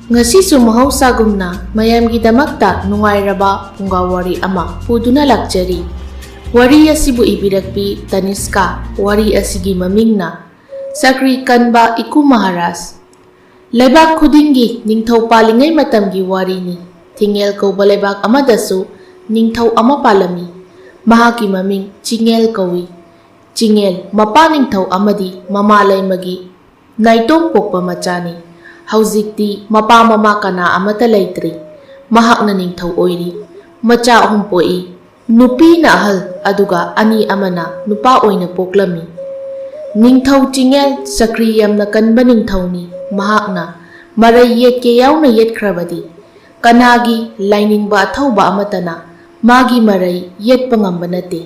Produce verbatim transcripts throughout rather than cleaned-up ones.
ꯉꯁꯤꯁꯨ ꯃꯍꯧꯁꯥꯒꯨꯝꯅ ꯃꯌꯥꯝꯒꯤꯗꯃꯛꯇ ꯅꯨꯡꯉꯥꯏꯔꯕ ꯐꯨꯡꯒꯥ ꯋꯥꯔꯤ ꯑꯃ ꯄꯨꯗꯨꯅ ꯂꯥꯛꯆꯔꯤ꯫ ꯋꯥꯔꯤ ꯑꯁꯤꯕꯨ ꯏꯕꯤꯔꯛꯄꯤ ꯇꯅꯤꯁꯀꯥ꯫ ꯋꯥꯔꯤ ꯑꯁꯤꯒꯤ ꯃꯃꯤꯡꯅ ꯆꯀ꯭ꯔꯤ ꯀꯟꯕ ꯏꯀꯨ ꯃꯍꯥꯔꯥꯖ꯫ ꯂꯩꯕꯥꯛ ꯈꯨꯗꯤꯡꯒꯤ ꯅꯤꯡꯊꯧ ꯄꯥꯜꯂꯤꯉꯩ ꯃꯇꯝꯒꯤ ꯋꯥꯔꯤꯅꯤ꯫ ꯊꯤꯡꯉꯦꯜ ꯀꯧꯕ ꯂꯩꯕꯥꯛ ꯑꯃꯗꯁꯨ ꯅꯤꯡꯊꯧ ꯑꯃ ꯄꯥꯜꯂꯝꯃꯤ꯫ ꯃꯍꯥꯛꯀꯤ ꯃꯃꯤꯡ ꯆꯤꯡꯉꯦꯜ ꯀꯧꯏ꯫ ꯆꯤꯡꯉꯦꯜ ꯃꯄꯥ ꯅꯤꯡꯊꯧ ꯑꯃꯗꯤ ꯃꯃꯥ ꯂꯩꯃꯒꯤ ꯅꯥꯏꯇꯣꯝ ꯄꯣꯛꯄ ꯃꯆꯥꯅꯤ꯫ ꯍꯧꯖꯤꯛꯇꯤ ꯃꯄꯥ ꯃꯃꯥ ꯀꯅꯥ ꯑꯃꯠꯇ ꯂꯩꯇ꯭ꯔꯤ꯫ ꯃꯍꯥꯛꯅ ꯅꯤꯡꯊꯧ ꯑꯣꯏꯔꯤ꯫ ꯃꯆꯥ ꯑꯍꯨꯝ ꯄꯣꯛꯏ꯫ ꯅꯨꯄꯤꯅ ꯑꯍꯜ, ꯑꯗꯨꯒ ꯑꯅꯤ ꯑꯃꯅ ꯅꯨꯄꯥ ꯑꯣꯏꯅ ꯄꯣꯛꯂꯝꯃꯤ꯫ ꯅꯤꯡꯊꯧ ꯆꯤꯡꯉꯦꯜ ꯆꯀ꯭ꯔꯤ ꯌꯥꯝꯅ ꯀꯟꯕ ꯅꯤꯡꯊꯧꯅꯤ꯫ ꯃꯍꯥꯛꯅ ꯃꯔꯩ ꯌꯦꯠꯀꯦ ꯌꯥꯎꯅ ꯌꯦꯠꯈ꯭ꯔꯕꯗꯤ ꯀꯅꯥꯒꯤ ꯂꯥꯏꯅꯤꯡꯕ ꯑꯊꯧꯕ ꯑꯃꯠꯇꯅ ꯃꯥꯒꯤ ꯃꯔꯩ ꯌꯦꯠꯄ ꯉꯝꯕ ꯅꯠꯇꯦ꯫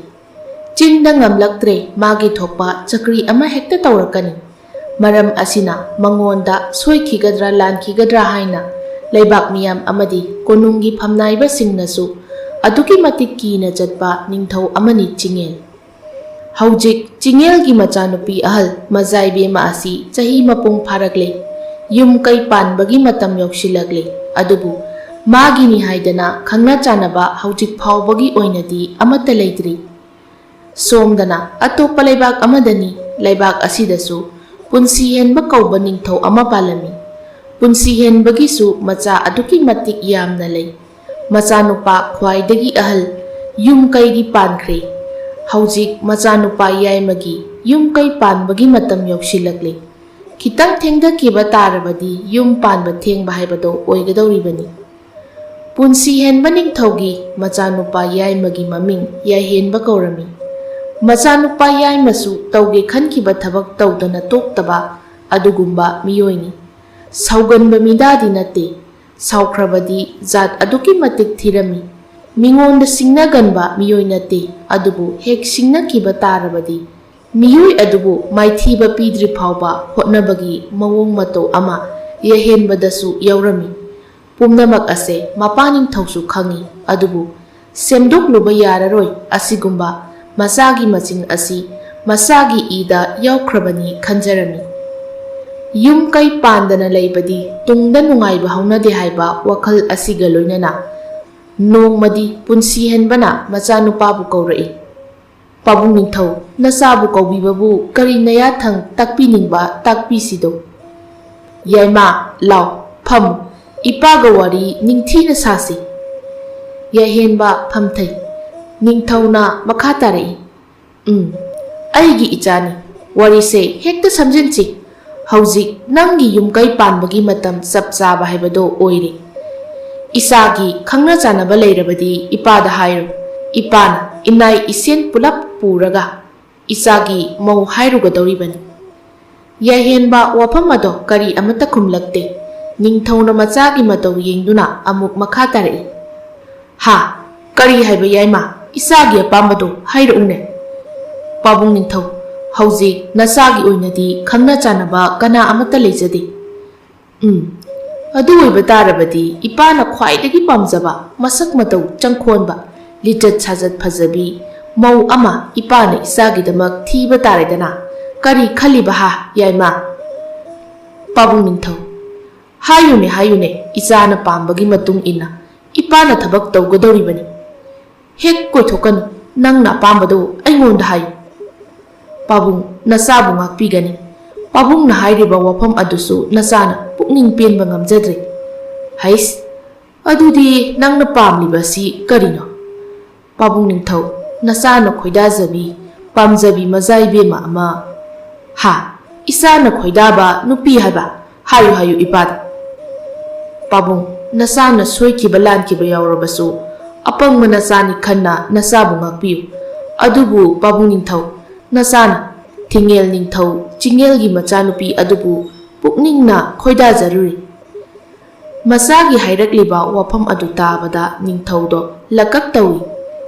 ꯆꯤꯟꯗ ꯉꯝꯂꯛꯇ꯭ꯔꯦ, ꯃꯥꯒꯤ ꯊꯣꯛꯄ ꯆꯀ꯭ꯔꯤ ꯑꯃ ꯍꯦꯛꯇ ꯇꯧꯔꯛꯀꯅꯤ꯫ ꯃꯔꯝ ꯑꯁꯤꯅ ꯃꯉꯣꯟꯗ ꯁꯣꯏꯈꯤꯒꯗ꯭ꯔꯥ ꯂꯥꯟꯈꯤꯒꯗ꯭ꯔꯥ ꯍꯥꯏꯅ ꯂꯩꯕꯥꯛ ꯃꯤꯌꯥꯝ ꯑꯃꯗꯤ ꯀꯣꯅꯨꯡꯒꯤ ꯐꯝꯅꯥꯏꯕꯁꯤꯡꯅꯁꯨ ꯑꯗꯨꯛꯀꯤ ꯃꯇꯤꯛ ꯀꯤꯅ ꯆꯠꯄ ꯅꯤꯡꯊꯧ ꯑꯃꯅꯤ ꯆꯤꯡꯉꯦꯜ꯫ ꯍꯧꯖꯤꯛ ꯆꯤꯡꯉꯦꯜꯒꯤ ꯃꯆꯥꯅꯨꯄꯤ ꯑꯍꯜ ꯃꯖꯥꯏꯕꯦꯝꯃ ꯑꯁꯤ ꯆꯍꯤ ꯃꯄꯨꯡ ꯐꯥꯔꯛꯂꯦ꯫ ꯌꯨꯝ ꯀꯩ ꯄꯥꯟꯕꯒꯤ ꯃꯇꯝ ꯌꯧꯁꯤꯜꯂꯛꯂꯦ꯫ ꯑꯗꯨꯕꯨ ꯃꯥꯒꯤꯅꯤ ꯍꯥꯏꯗꯅ ꯈꯪꯅ ꯆꯥꯟꯅꯕ ꯍꯧꯖꯤꯛ ꯐꯥꯎꯕꯒꯤ ꯑꯣꯏꯅꯗꯤ ꯑꯃꯠꯇ ꯂꯩꯇ꯭ꯔꯤ꯫ ꯁꯣꯝꯗꯅ ꯑꯇꯣꯞꯄ ꯂꯩꯕꯥꯛ ꯑꯃꯗꯅꯤ꯫ ꯂꯩꯕꯥꯛ ꯑꯁꯤꯗꯁꯨ ꯄꯨꯟꯁꯤ ꯍꯦꯟꯕ ꯀꯧꯕ ꯅꯤꯡꯊꯧ ꯑꯃ ꯄꯥꯜꯂꯝꯃꯤ꯫ ꯄꯨꯟꯁꯤ ꯍꯦꯟꯕꯒꯤꯁꯨ ꯃꯆꯥ ꯑꯗꯨꯛꯀꯤ ꯃꯇꯤꯛ ꯌꯥꯝꯅ ꯂꯩ꯫ ꯃꯆꯥꯅꯨꯄꯥ ꯈ꯭ꯋꯥꯏꯗꯒꯤ ꯑꯍꯜ ꯌꯨꯝ ꯀꯩꯗꯤ ꯄꯥꯟꯈ꯭ꯔꯦ꯫ ꯍꯧꯖꯤꯛ ꯃꯆꯥꯅꯨꯄꯥ ꯌꯥꯏꯃꯒꯤ ꯌꯨꯝ ꯀꯩ ꯄꯥꯟꯕꯒꯤ ꯃꯇꯝ ꯌꯧꯁꯤꯜꯂꯛꯂꯦ꯫ ꯈꯤꯇꯪ ꯊꯦꯡꯊꯈꯤꯕ ꯇꯥꯔꯕꯗꯤ ꯌꯨꯝ ꯄꯥꯟꯕ ꯊꯦꯡꯕ ꯍꯥꯏꯕꯗꯣ ꯑꯣꯏꯒꯗꯧꯔꯤꯕꯅꯤ꯫ ꯄꯨꯟꯁꯤ ꯍꯦꯟꯕ ꯅꯤꯡꯊꯧꯒꯤ ꯃꯆꯥꯅꯨꯄꯥ ꯌꯥꯏꯃꯒꯤ ꯃꯃꯤꯡ ꯌꯥꯏꯍꯦꯟꯕ ꯀꯧꯔꯝꯃꯤ꯫ ꯃꯆꯥꯅꯨꯄꯥ ꯌꯥꯏꯃꯁꯨ ꯇꯧꯒꯦ ꯈꯟꯈꯤꯕ ꯊꯕꯛ ꯇꯧꯗꯅ ꯇꯣꯛꯇꯕ ꯑꯗꯨꯒꯨꯝꯕ ꯃꯤꯑꯣꯏꯅꯤ꯫ ꯁꯥꯎꯒꯟꯕ ꯃꯤꯗꯥꯗꯤ ꯅꯠꯇꯦ꯫ ꯁꯥꯎꯈ꯭ꯔꯕꯗꯤ ꯖꯥꯠ ꯑꯗꯨꯛꯀꯤ ꯃꯇꯤꯛ ꯊꯤꯔꯝꯃꯤ꯫ ꯃꯤꯉꯣꯟꯗ ꯁꯤꯡꯅꯒꯟꯕ ꯃꯤꯑꯣꯏ ꯅꯠꯇꯦ, ꯑꯗꯨꯕꯨ ꯍꯦꯛ ꯁꯤꯡꯅꯈꯤꯕ ꯇꯥꯔꯕꯗꯤ ꯃꯤꯑꯣꯏ ꯑꯗꯨꯕꯨ ꯃꯥꯏꯊꯤꯕ ꯄꯤꯗ꯭ꯔꯤ ꯐꯥꯎꯕ ꯍꯣꯠꯅꯕꯒꯤ ꯃꯑꯣꯡ ꯃꯇꯧ ꯑꯃ ꯌꯥꯏꯍꯦꯟꯕꯗꯁꯨ ꯌꯥꯎꯔꯝꯃꯤ꯫ ꯄꯨꯝꯅꯃꯛ ꯑꯁꯦ ꯃꯄꯥ ꯅꯤꯡꯊꯧꯁꯨ ꯈꯪꯏ, ꯑꯗꯨꯕꯨ ꯁꯦꯝꯗꯣꯛꯂꯨꯕ ꯌꯥꯔꯔꯣꯏ꯫ ꯑꯁꯤꯒꯨꯝꯕ ꯃꯆꯥꯒꯤ ꯃꯆꯤꯡ ꯑꯁꯤ ꯃꯆꯥꯒꯤ ꯏꯗ ꯌꯥꯎꯈ꯭ꯔꯕꯅꯤ ꯈꯟꯖꯔꯝꯃꯤ꯫ ꯌꯨꯝ ꯀꯩ ꯄꯥꯟꯗꯅ ꯂꯩꯕꯗꯤ ꯇꯨꯡꯗ ꯅꯨꯡꯉꯥꯏꯕ ꯍꯧꯅꯗꯦ ꯍꯥꯏꯕ ꯋꯥꯈꯜ ꯑꯁꯤꯒ ꯂꯣꯏꯅꯅ ꯅꯣꯡꯃꯗꯤ ꯄꯨꯟꯁꯤ ꯍꯦꯟꯕꯅ ꯃꯆꯥꯅꯨꯄꯥꯕꯨ ꯀꯧꯔꯛꯏ꯫ "ꯄꯥꯕꯨꯡ ꯅꯤꯡꯊꯧ, ꯅꯆꯥꯕꯨ ꯀꯧꯕꯤꯕꯕꯨ ꯀꯔꯤ ꯅꯌꯥꯊꯪ ꯇꯥꯛꯄꯤꯅꯤꯡꯕ ꯇꯥꯛꯄꯤꯁꯤꯗꯣ?" "ꯌꯥꯏꯃ, ꯂꯥꯎ, ꯐꯝꯃꯨ, ꯏꯄꯥꯒ ꯋꯥꯔꯤ ꯅꯤꯡꯊꯤꯅ ꯁꯥꯁꯤ꯫" ꯌꯥꯏꯍꯦꯟꯕ ꯐꯝꯊꯩ꯫ ꯅꯤꯡꯊꯧꯅ ꯃꯈꯥ ꯇꯥꯔꯛꯏ, "ꯎꯝ, ꯑꯩꯒꯤ ꯏꯆꯥꯅꯤ꯫ ꯋꯥꯔꯤꯁꯦ ꯍꯦꯛꯇ ꯁꯝꯖꯤꯟꯁꯤ꯫ ꯍꯧꯖꯤꯛ ꯅꯪꯒꯤ ꯌꯨꯝꯀꯩ ꯄꯥꯟꯕꯒꯤ ꯃꯇꯝ ꯆꯞ ꯆꯥꯕ ꯍꯥꯏꯕꯗꯣ ꯑꯣꯏꯔꯦ꯫ ꯏꯆꯥꯒꯤ ꯈꯪꯅ ꯆꯥꯟꯅꯕ ꯂꯩꯔꯕꯗꯤ ꯏꯄꯥꯗ ꯍꯥꯏꯔꯣ꯫ ꯏꯄꯥꯅ ꯏꯅꯥꯏ ꯏꯁꯦꯟ ꯄꯨꯂꯞ ꯄꯨꯔꯒ ꯏꯆꯥꯒꯤ ꯃꯧ ꯍꯥꯏꯔꯨꯒꯗꯧꯔꯤꯕꯅꯤ꯫" ꯌꯥꯏꯍꯦꯟꯕ ꯋꯥꯐꯝ ꯑꯗꯣ ꯀꯔꯤ ꯑꯃꯠꯇ ꯈꯨꯝꯂꯛꯇꯦ꯫ ꯅꯤꯡꯊꯧꯅ ꯃꯆꯥꯒꯤ ꯃꯇꯧ ꯌꯦꯡꯗꯨꯅ ꯑꯃꯨꯛ ꯃꯈꯥ ꯇꯥꯔꯛꯏ, "ꯍꯥ? ꯀꯔꯤ ꯍꯥꯏꯕ ꯌꯥꯏꯃ? ꯏꯆꯥꯒꯤ ꯑꯄꯥꯝꯕꯗꯣ ꯍꯥꯏꯔꯛꯎꯅꯦ꯫" "ꯄꯥꯕꯨꯡ ꯅꯤꯡꯊꯧ, ꯍꯧꯖꯤꯛ ꯅꯆꯥꯒꯤ ꯑꯣꯏꯅꯗꯤ ꯈꯪꯅ ꯆꯥꯟꯅꯕ ꯀꯅꯥ ꯑꯃꯠꯇ ꯂꯩꯖꯗꯦ꯫" "ꯎꯝ, ꯑꯗꯨ ꯑꯣꯏꯕ ꯇꯥꯔꯕꯗꯤ ꯏꯄꯥꯅ ꯈ꯭ꯋꯥꯏꯗꯒꯤ ꯄꯥꯝꯖꯕ, ꯃꯁꯛ ꯃꯇꯧ ꯆꯪꯈꯣꯟꯕ, ꯂꯤꯆꯠ ꯁꯥꯖꯠ ꯐꯖꯕꯤ ꯃꯧ ꯑꯃ ꯏꯄꯥꯅ ꯏꯆꯥꯒꯤꯗꯃꯛ ꯊꯤꯕ ꯇꯥꯔꯦꯗꯅ꯫ ꯀꯔꯤ ꯈꯜꯂꯤꯕ ꯍꯥ, ꯌꯥꯏꯃ?" "ꯄꯥꯕꯨꯡ ꯅꯤꯡꯊꯧ, ꯍꯥꯏꯌꯨꯅꯦ, ꯍꯥꯏꯌꯨꯅꯦ, ꯏꯆꯥꯅ ꯄꯥꯝꯕꯒꯤ ꯃꯇꯨꯡ ꯏꯟꯅ ꯏꯄꯥꯅ ꯊꯕꯛ ꯇꯧꯒꯗꯧꯔꯤꯕꯅꯤ꯫" "ꯍꯦꯛ ꯀꯣꯏꯊꯣꯛꯀꯅꯨ, ꯅꯪꯅ ꯑꯄꯥꯝꯕꯗꯨ ꯑꯩꯉꯣꯟꯗ ꯍꯥꯏꯌꯨ꯫" "ꯄꯥꯕꯨꯡ, ꯅꯆꯥꯕꯨ ꯉꯥꯛꯄꯤꯒꯅꯤ꯫" ꯄꯥꯕꯨꯡꯅ ꯍꯥꯏꯔꯤꯕ ꯋꯥꯐꯝ ꯑꯗꯨꯁꯨ ꯅꯆꯥꯅ ꯄꯨꯛꯅꯤꯡ ꯄꯦꯟꯕ ꯉꯝꯖꯗ꯭ꯔꯦ꯫ "ꯍꯩꯁ, ꯑꯗꯨꯗꯤ ꯅꯪꯅ ꯄꯥꯝꯂꯤꯕꯁꯤ ꯀꯔꯤꯅꯣ?" "ꯄꯥꯕꯨꯡ ꯅꯤꯡꯊꯧ, ꯅꯆꯥꯅ ꯈꯣꯏꯗꯥꯖꯕꯤ, ꯄꯥꯝꯖꯕꯤ ꯃꯖꯥ ꯏꯕꯦꯝꯃ ꯑꯃ꯫" "ꯍꯥ? ꯏꯆꯥꯅ ꯈꯣꯏꯗꯥꯕ ꯅꯨꯄꯤ ꯍꯥꯏꯕ? ꯍꯥꯏꯌꯨ, ꯍꯥꯏꯌꯨ ꯏꯄꯥꯗ꯫" "ꯄꯥꯕꯨꯡ, ꯅꯆꯥꯅ ꯁꯣꯏꯈꯤꯕ ꯂꯥꯟꯈꯤꯕ ꯌꯥꯎꯔꯕꯁꯨ, ꯑꯄꯪꯕ ꯅꯆꯥꯅꯤ ꯈꯟꯅ ꯅꯆꯥꯕꯨ ꯉꯥꯛꯄꯤꯌꯨ꯫ ꯑꯗꯨꯕꯨ ꯄꯥꯕꯨꯡ ꯅꯤꯡꯊꯧ, ꯅꯆꯥꯅ ꯊꯤꯡꯉꯦꯜ ꯅꯤꯡꯊꯧ ꯆꯤꯡꯉꯦꯜꯒꯤ ꯃꯆꯥꯅꯨꯄꯤ ꯑꯗꯨꯕꯨ ꯄꯨꯛꯅꯤꯡꯅ ꯈꯣꯏꯗꯥꯖꯔꯨꯔꯤ꯫" ꯃꯆꯥꯒꯤ ꯍꯥꯏꯔꯛꯂꯤꯕ ꯋꯥꯐꯝ ꯑꯗꯨ ꯇꯥꯕꯗ ꯅꯤꯡꯊꯧꯗꯣ ꯂꯀꯛ ꯇꯧꯏ꯫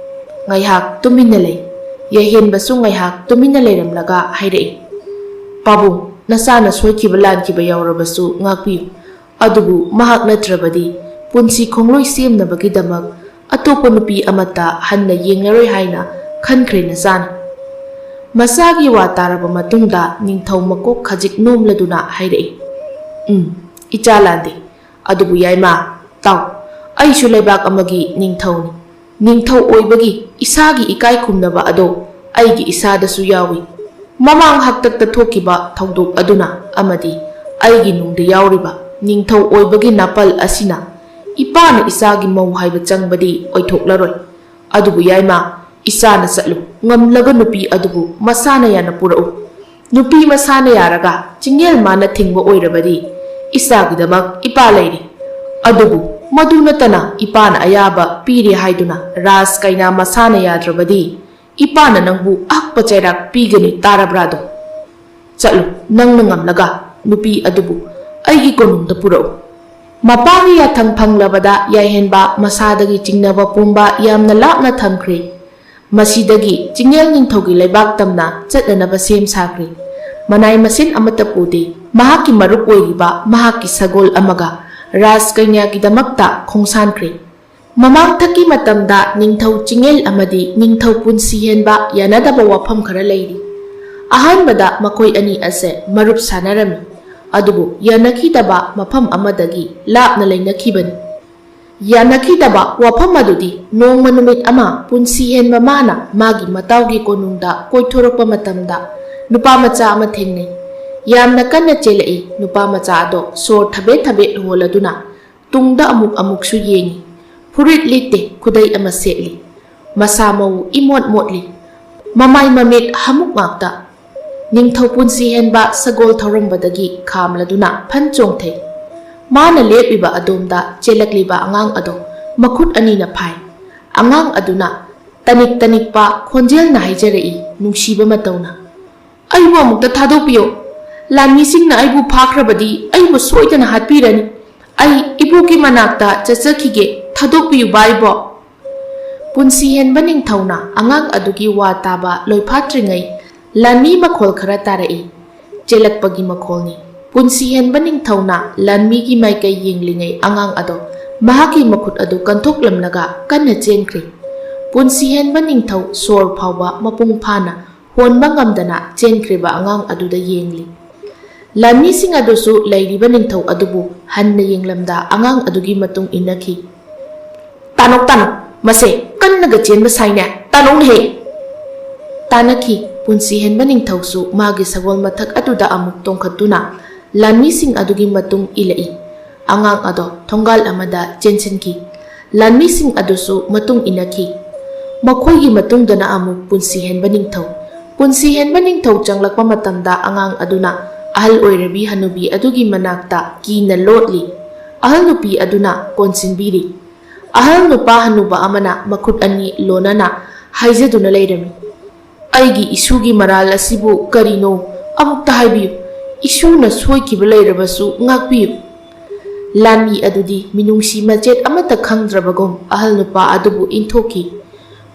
ꯉꯥꯏꯍꯥꯛ ꯇꯨꯃꯤꯟꯅ ꯂꯩ꯫ ꯌꯥꯏꯍꯦꯟꯕꯁꯨ ꯉꯥꯏꯍꯥꯛ ꯇꯨꯃꯤꯟꯅ ꯂꯩꯔꯝꯂꯒ ꯍꯥꯏꯔꯛꯏ, "ꯄꯥꯕꯨꯡ, ꯅꯆꯥꯅ ꯁꯣꯏꯈꯤꯕ ꯂꯥꯟꯈꯤꯕ ꯌꯥꯎꯔꯕꯁꯨ ꯉꯥꯛꯄꯤꯌꯨ꯫ ꯑꯗꯨꯕꯨ ꯃꯍꯥꯛ ꯅꯠꯇ꯭ꯔꯕꯗꯤ ꯄꯨꯟꯁꯤ ꯈꯣꯡꯂꯣꯏ ꯁꯦꯝꯅꯕꯒꯤꯗꯃꯛ ꯑꯇꯣꯞꯄ ꯅꯨꯄꯤ ꯑꯃꯠꯇ ꯍꯟꯅ ꯌꯦꯡꯂꯔꯣꯏ ꯍꯥꯏꯅ ꯈꯟꯈ꯭ꯔꯦ ꯅꯆꯥꯅ꯫" ꯃꯆꯥꯒꯤ ꯋꯥ ꯇꯥꯔꯕ ꯃꯇꯨꯡꯗ ꯅꯤꯡꯊꯧ ꯃꯀꯣꯛ ꯈꯖꯤꯛ ꯅꯣꯝꯂꯗꯨꯅ ꯍꯥꯏꯔꯛꯏ, "ꯎꯝ, ꯏꯆꯥ ꯂꯥꯟꯗꯦ꯫ ꯑꯗꯨꯕꯨ ꯌꯥꯏꯃ, ꯇꯥꯎ, ꯑꯩꯁꯨ ꯂꯩꯕꯥꯛ ꯑꯃꯒꯤ ꯅꯤꯡꯊꯧꯅꯤ꯫ ꯅꯤꯡꯊꯧ ꯑꯣꯏꯕꯒꯤ ꯏꯁꯥꯒꯤ ꯏꯀꯥꯏ ꯈꯨꯝꯅꯕ ꯑꯗꯣ ꯑꯩꯒꯤ ꯏꯁꯥꯗꯁꯨ ꯌꯥꯎꯏ꯫ ꯃꯃꯥꯡ ꯍꯥꯛꯇꯛꯇ ꯊꯣꯛꯈꯤꯕ ꯊꯧꯗꯣꯛ ꯑꯗꯨꯅ ꯑꯃꯗꯤ ꯑꯩꯒꯤ ꯅꯨꯡꯗ ꯌꯥꯎꯔꯤꯕ ꯅꯤꯡꯊꯧ ꯑꯣꯏꯕꯒꯤ ꯅꯥꯄꯜ ꯑꯁꯤꯅ ꯏꯄꯥꯅ ꯏꯆꯥꯒꯤ ꯃꯧ ꯍꯥꯏꯕ ꯆꯪꯕꯗꯤ ꯑꯣꯏꯊꯣꯛꯂꯔꯣꯏ꯫ ꯑꯗꯨꯕꯨ ꯌꯥꯏꯃ, ꯏꯆꯥꯅ ꯆꯠꯂꯨ꯫ ꯉꯝꯂꯒ ꯅꯨꯄꯤ ꯑꯗꯨꯕꯨ ꯃꯁꯥꯅ ꯌꯥꯅ ꯄꯨꯔꯛꯎ꯫ ꯅꯨꯄꯤ ꯃꯁꯥꯅ ꯌꯥꯔꯒ ꯆꯤꯡꯌꯦꯜ ꯃꯥꯅ ꯊꯤꯡꯕ ꯑꯣꯏꯔꯕꯗꯤ ꯏꯆꯥꯒꯤꯗꯃꯛ ꯏꯄꯥ ꯂꯩꯔꯤ꯫ ꯑꯗꯨꯕꯨ ꯃꯗꯨ ꯅꯠꯇꯅ ꯏꯄꯥꯅ ꯑꯌꯥꯕ ꯄꯤꯔꯦ ꯍꯥꯏꯗꯨꯅ ꯔꯥꯖ ꯀꯩꯅꯥ ꯃꯁꯥꯅ ꯌꯥꯗ꯭ꯔꯕꯗꯤ ꯏꯄꯥꯅ ꯅꯪꯕꯨ ꯑꯍꯛꯄ ꯆꯩꯔꯥꯛ ꯄꯤꯒꯅꯤ, ꯇꯥꯔꯕ꯭ꯔꯥꯗꯣ? ꯆꯠꯂꯨ, ꯅꯪꯅ ꯉꯝꯂꯒ ꯅꯨꯄꯤ ꯑꯗꯨꯕꯨ ꯑꯩꯒꯤ ꯀꯣꯅꯨꯡꯗ ꯄꯨꯔꯛꯎ꯫" ꯃꯄꯥꯒꯤ ꯌꯥꯊꯪ ꯐꯪꯂꯕꯗ ꯌꯥꯏꯍꯦꯟꯕ ꯃꯁꯥꯗꯒꯤ ꯆꯤꯡꯅꯕ ꯄꯨꯝꯕ ꯌꯥꯝꯅ ꯂꯥꯞꯅ ꯊꯝꯈ꯭ꯔꯦ꯫ ꯃꯁꯤꯗꯒꯤ ꯆꯤꯡꯌꯦꯜ ꯅꯤꯡꯊꯧꯒꯤ ꯂꯩꯕꯥꯛ ꯇꯝꯅ ꯆꯠꯅꯅꯕ ꯁꯦꯝ ꯁꯥꯈ꯭ꯔꯦ꯫ ꯃꯅꯥꯏ ꯃꯁꯤꯟ ꯑꯃꯠꯇ ꯄꯨꯗꯦ꯫ ꯃꯍꯥꯛꯀꯤ ꯃꯔꯨꯞ ꯑꯣꯏꯔꯤꯕ ꯃꯍꯥꯛꯀꯤ ꯁꯒꯣꯜ ꯑꯃꯒ ꯔꯥꯖ ꯀꯩꯅ꯭ꯌꯥꯒꯤꯗꯃꯛꯇ ꯈꯣꯡꯁꯥꯟꯈ꯭ꯔꯦ꯫ ꯃꯃꯥꯡꯊꯛꯀꯤ ꯃꯇꯝꯗ ꯅꯤꯡꯊꯧ ꯆꯤꯡꯌꯦꯜ ꯑꯃꯗꯤ ꯅꯤꯡꯊꯧ ꯄꯨꯟꯁꯤꯍꯦꯟꯕ ꯌꯥꯅꯗꯕ ꯋꯥꯐꯝ ꯈꯔ ꯂꯩꯔꯤ꯫ ꯑꯍꯥꯟꯕꯗ ꯃꯈꯣꯏ ꯑꯅꯤ ꯑꯁꯦ ꯃꯔꯨꯞ ꯁꯥꯟꯅꯔꯝꯃꯤ, ꯑꯗꯨꯕꯨ ꯌꯥꯅꯈꯤꯗꯕ ꯃꯐꯝ ꯑꯃꯗꯒꯤ ꯂꯥꯞꯅ ꯂꯩꯅꯈꯤꯕꯅꯤ꯫ ꯌꯥꯅꯈꯤꯗꯕ ꯋꯥꯐꯝ ꯑꯗꯨꯗꯤ ꯅꯣꯡꯃ ꯅꯨꯃꯤꯠ ꯑꯃ ꯄꯨꯟꯁꯤꯍꯦꯟꯕ ꯃꯥꯅ ꯃꯥꯒꯤ ꯃꯇꯥꯎꯒꯤ ꯀꯣꯅꯨꯡꯗ ꯀꯣꯏꯊꯣꯔꯛꯄ ꯃꯇꯝꯗ ꯅꯨꯄꯥ ꯃꯆꯥ ꯑꯃ ꯊꯦꯡꯅꯩ꯫ ꯌꯥꯝꯅ ꯀꯟꯅ ꯆꯦꯜꯂꯛꯏ꯫ ꯅꯨꯄꯥ ꯃꯆꯥ ꯑꯗꯣ ꯁꯣꯔ ꯊꯕꯦꯠ ꯊꯕꯦꯠ ꯍꯣꯜꯂꯗꯨꯅ ꯇꯨꯡꯗ ꯑꯃꯨꯛ ꯑꯃꯨꯛꯁꯨ ꯌꯦꯡꯏ꯫ ꯐꯨꯔꯤꯠ ꯂꯤꯠꯇꯦ, ꯈꯨꯗꯩ ꯑꯃ ꯁꯦꯠꯂꯤ꯫ ꯃꯁꯥ ꯃꯎ ꯏꯃꯣꯠ ꯃꯣꯠꯂꯤ꯫ ꯃꯃꯥꯏ ꯃꯃꯤꯠ ꯍꯥꯃꯨꯛ ꯉꯥꯛꯇ꯫ ꯅꯤꯡꯊꯧ ꯄꯨꯟꯁꯤꯍꯦꯟꯕ ꯁꯒꯣꯜ ꯊꯧꯔꯝꯕꯗꯒꯤ ꯈꯥꯝꯂꯗꯨꯅ ꯐꯟ ꯆꯣꯡꯊꯩ꯫ ꯃꯥꯅ ꯂꯦꯞꯂꯤꯕ ꯑꯗꯣꯝꯗ ꯆꯦꯜꯂꯛꯂꯤꯕ ꯑꯉꯥꯡ ꯑꯗꯣ ꯃꯈꯨꯠ ꯑꯅꯤꯅ ꯐꯥꯏ꯫ ꯑꯉꯥꯡ ꯑꯗꯨꯅ ꯇꯅꯤꯛ ꯇꯅꯤꯛꯄ ꯈꯣꯟꯖꯦꯜꯅ ꯍꯥꯏꯖꯔꯛꯏ, ꯅꯨꯡꯁꯤꯕ ꯃꯇꯧꯅ, "ꯑꯩꯕꯨ ꯑꯃꯨꯛꯇ ꯊꯥꯗꯣꯛꯄꯤꯌꯨ꯫ ꯂꯥꯟꯃꯤꯁꯤꯡꯅ ꯑꯩꯕꯨ ꯐꯥꯈ꯭ꯔꯕꯗꯤ ꯑꯩꯕꯨ ꯁꯣꯏꯗꯅ ꯍꯥꯠꯄꯤꯔꯅꯤ꯫ ꯑꯩ ꯏꯕꯣꯛꯀꯤ ꯃꯅꯥꯛꯇ ꯆꯠꯆꯈꯤꯒꯦ꯫ ꯊꯥꯗꯣꯛꯄꯤꯌꯨꯕ ꯏꯕꯣꯛ꯫" ꯄꯨꯟꯁꯤꯍꯦꯟꯕ ꯅꯤꯡꯊꯧꯅ ꯑꯉꯥꯡ ꯑꯗꯨꯒꯤ ꯋꯥ ꯇꯥꯕ ꯂꯣꯏꯐꯥꯠꯇ꯭ꯔꯤꯉꯩ ꯂꯥꯟꯃꯤ ꯃꯈꯣꯜ ꯈꯔ ꯇꯥꯔꯛꯏ꯫ ꯆꯦꯜꯂꯛꯄꯒꯤ ꯃꯈꯣꯜꯅꯤ꯫ ꯄꯨꯟꯁꯤꯍꯦꯟꯕ ꯅꯤꯡꯊꯧꯅ ꯂꯥꯟꯃꯤꯒꯤ ꯃꯥꯏꯀꯩ ꯌꯦꯡꯂꯤꯉꯩ ꯑꯉꯥꯡ ꯑꯗꯣ ꯃꯍꯥꯛꯀꯤ ꯃꯈꯨꯠ ꯑꯗꯨ ꯀꯟꯊꯣꯛꯂꯝꯂꯒ ꯀꯟꯅ ꯆꯦꯟꯈ꯭ꯔꯦ꯫ ꯄꯨꯟꯁꯤꯍꯦꯟꯕ ꯅꯤꯡꯊꯧ ꯁꯣꯔ ꯐꯥꯎꯕ ꯃꯄꯨꯡ ꯐꯥꯅ ꯍꯣꯟꯕ ꯉꯝꯗꯅ ꯆꯦꯟꯈ꯭ꯔꯤꯕ ꯑꯉꯥꯡ ꯑꯗꯨꯗ ꯌꯦꯡꯂꯤ꯫ ꯂꯥꯟꯃꯤꯁꯤꯡ ꯑꯗꯨꯁꯨ ꯂꯩꯔꯤꯕ ꯅꯤꯡꯊꯧ ꯑꯗꯨꯕꯨ ꯍꯟꯅ ꯌꯦꯡꯂꯝꯗ ꯑꯉꯥꯡ ꯑꯗꯨꯒꯤ ꯃꯇꯨꯡ ꯏꯟꯅꯈꯤ꯫ "ꯇꯥꯅꯧ, ꯇꯥꯅꯧ, ꯃꯁꯦ ꯀꯟꯅꯒ ꯆꯦꯟꯕ ꯁꯥꯏꯅꯦ, ꯇꯥꯅꯧꯅꯦꯍꯦ!" ꯇꯥꯅꯈꯤ꯫ ꯄꯨꯟꯁꯤ ꯍꯦꯟꯕ ꯅꯤꯡꯊꯧꯁꯨ ꯃꯥꯒꯤ ꯁꯒꯣꯜ ꯃꯊꯛ ꯑꯗꯨꯗ ꯑꯃꯨꯛ ꯇꯣꯡꯈꯠꯇꯨꯅ ꯂꯥꯟꯃꯤꯁꯤꯡ ꯑꯗꯨꯒꯤ ꯃꯇꯨꯡ ꯏꯜꯂꯛꯏ꯫ ꯑꯉꯥꯡ ꯑꯗꯣ ꯊꯣꯡꯒꯥꯜ ꯑꯃꯗ ꯆꯦꯟꯁꯤꯟꯈꯤ꯫ ꯂꯥꯟꯃꯤꯁꯤꯡ ꯑꯗꯨꯁꯨ ꯃꯇꯨꯡ ꯏꯟꯅꯈꯤ꯫ ꯃꯈꯣꯏꯒꯤ ꯃꯇꯨꯡꯗꯅ ꯑꯃꯨꯛ ꯄꯨꯟꯁꯤ ꯍꯦꯟꯕ ꯅꯤꯡꯊꯧ꯫ ꯄꯨꯟꯁꯤ ꯍꯦꯟꯕ ꯅꯤꯡꯊꯧ ꯆꯪꯂꯛꯄ ꯃꯇꯝꯗ ꯑꯉꯥꯡ ꯑꯗꯨꯅ ꯑꯍꯜ ꯑꯣꯏꯔꯕꯤ ꯍꯅꯨꯕꯤ ꯑꯗꯨꯒꯤ ꯃꯅꯥꯛꯇ ꯀꯤꯅ ꯂꯣꯠꯂꯤ꯫ ꯑꯍꯜ ꯅꯨꯄꯤ ꯑꯗꯨꯅ ꯀꯣꯟꯁꯤꯟꯕꯤꯔꯤ꯫ ꯑꯍꯜ ꯅꯨꯄꯥ ꯍꯅꯨꯕ ꯑꯃꯅ ꯃꯈꯨꯠ ꯑꯅꯤ ꯂꯣꯟꯅꯅ ꯍꯥꯏꯖꯗꯨꯅ ꯂꯩꯔꯝꯃꯤ, "ꯑꯩꯒꯤ ꯏꯁꯨꯒꯤ ꯃꯔꯥꯜ ꯑꯁꯤꯕꯨ ꯀꯔꯤꯅꯣ? ꯑꯃꯨꯛꯇ ꯍꯥꯏꯕꯤꯌꯨ꯫ ꯏꯁꯨꯅ ꯁꯣꯏꯈꯤꯕ ꯂꯩꯔꯕꯁꯨ ꯉꯥꯛꯄꯤꯌꯨ꯫" ꯂꯥꯟꯃꯤ ꯑꯗꯨꯗꯤ ꯃꯤꯅꯨꯡꯁꯤ ꯃꯆꯦꯠ ꯑꯃꯠꯇ ꯈꯪꯗ꯭ꯔꯕꯒꯨꯝ ꯑꯍꯜ ꯅꯨꯄꯥ ꯑꯗꯨꯕꯨ ꯏꯟꯊꯣꯛꯈꯤ꯫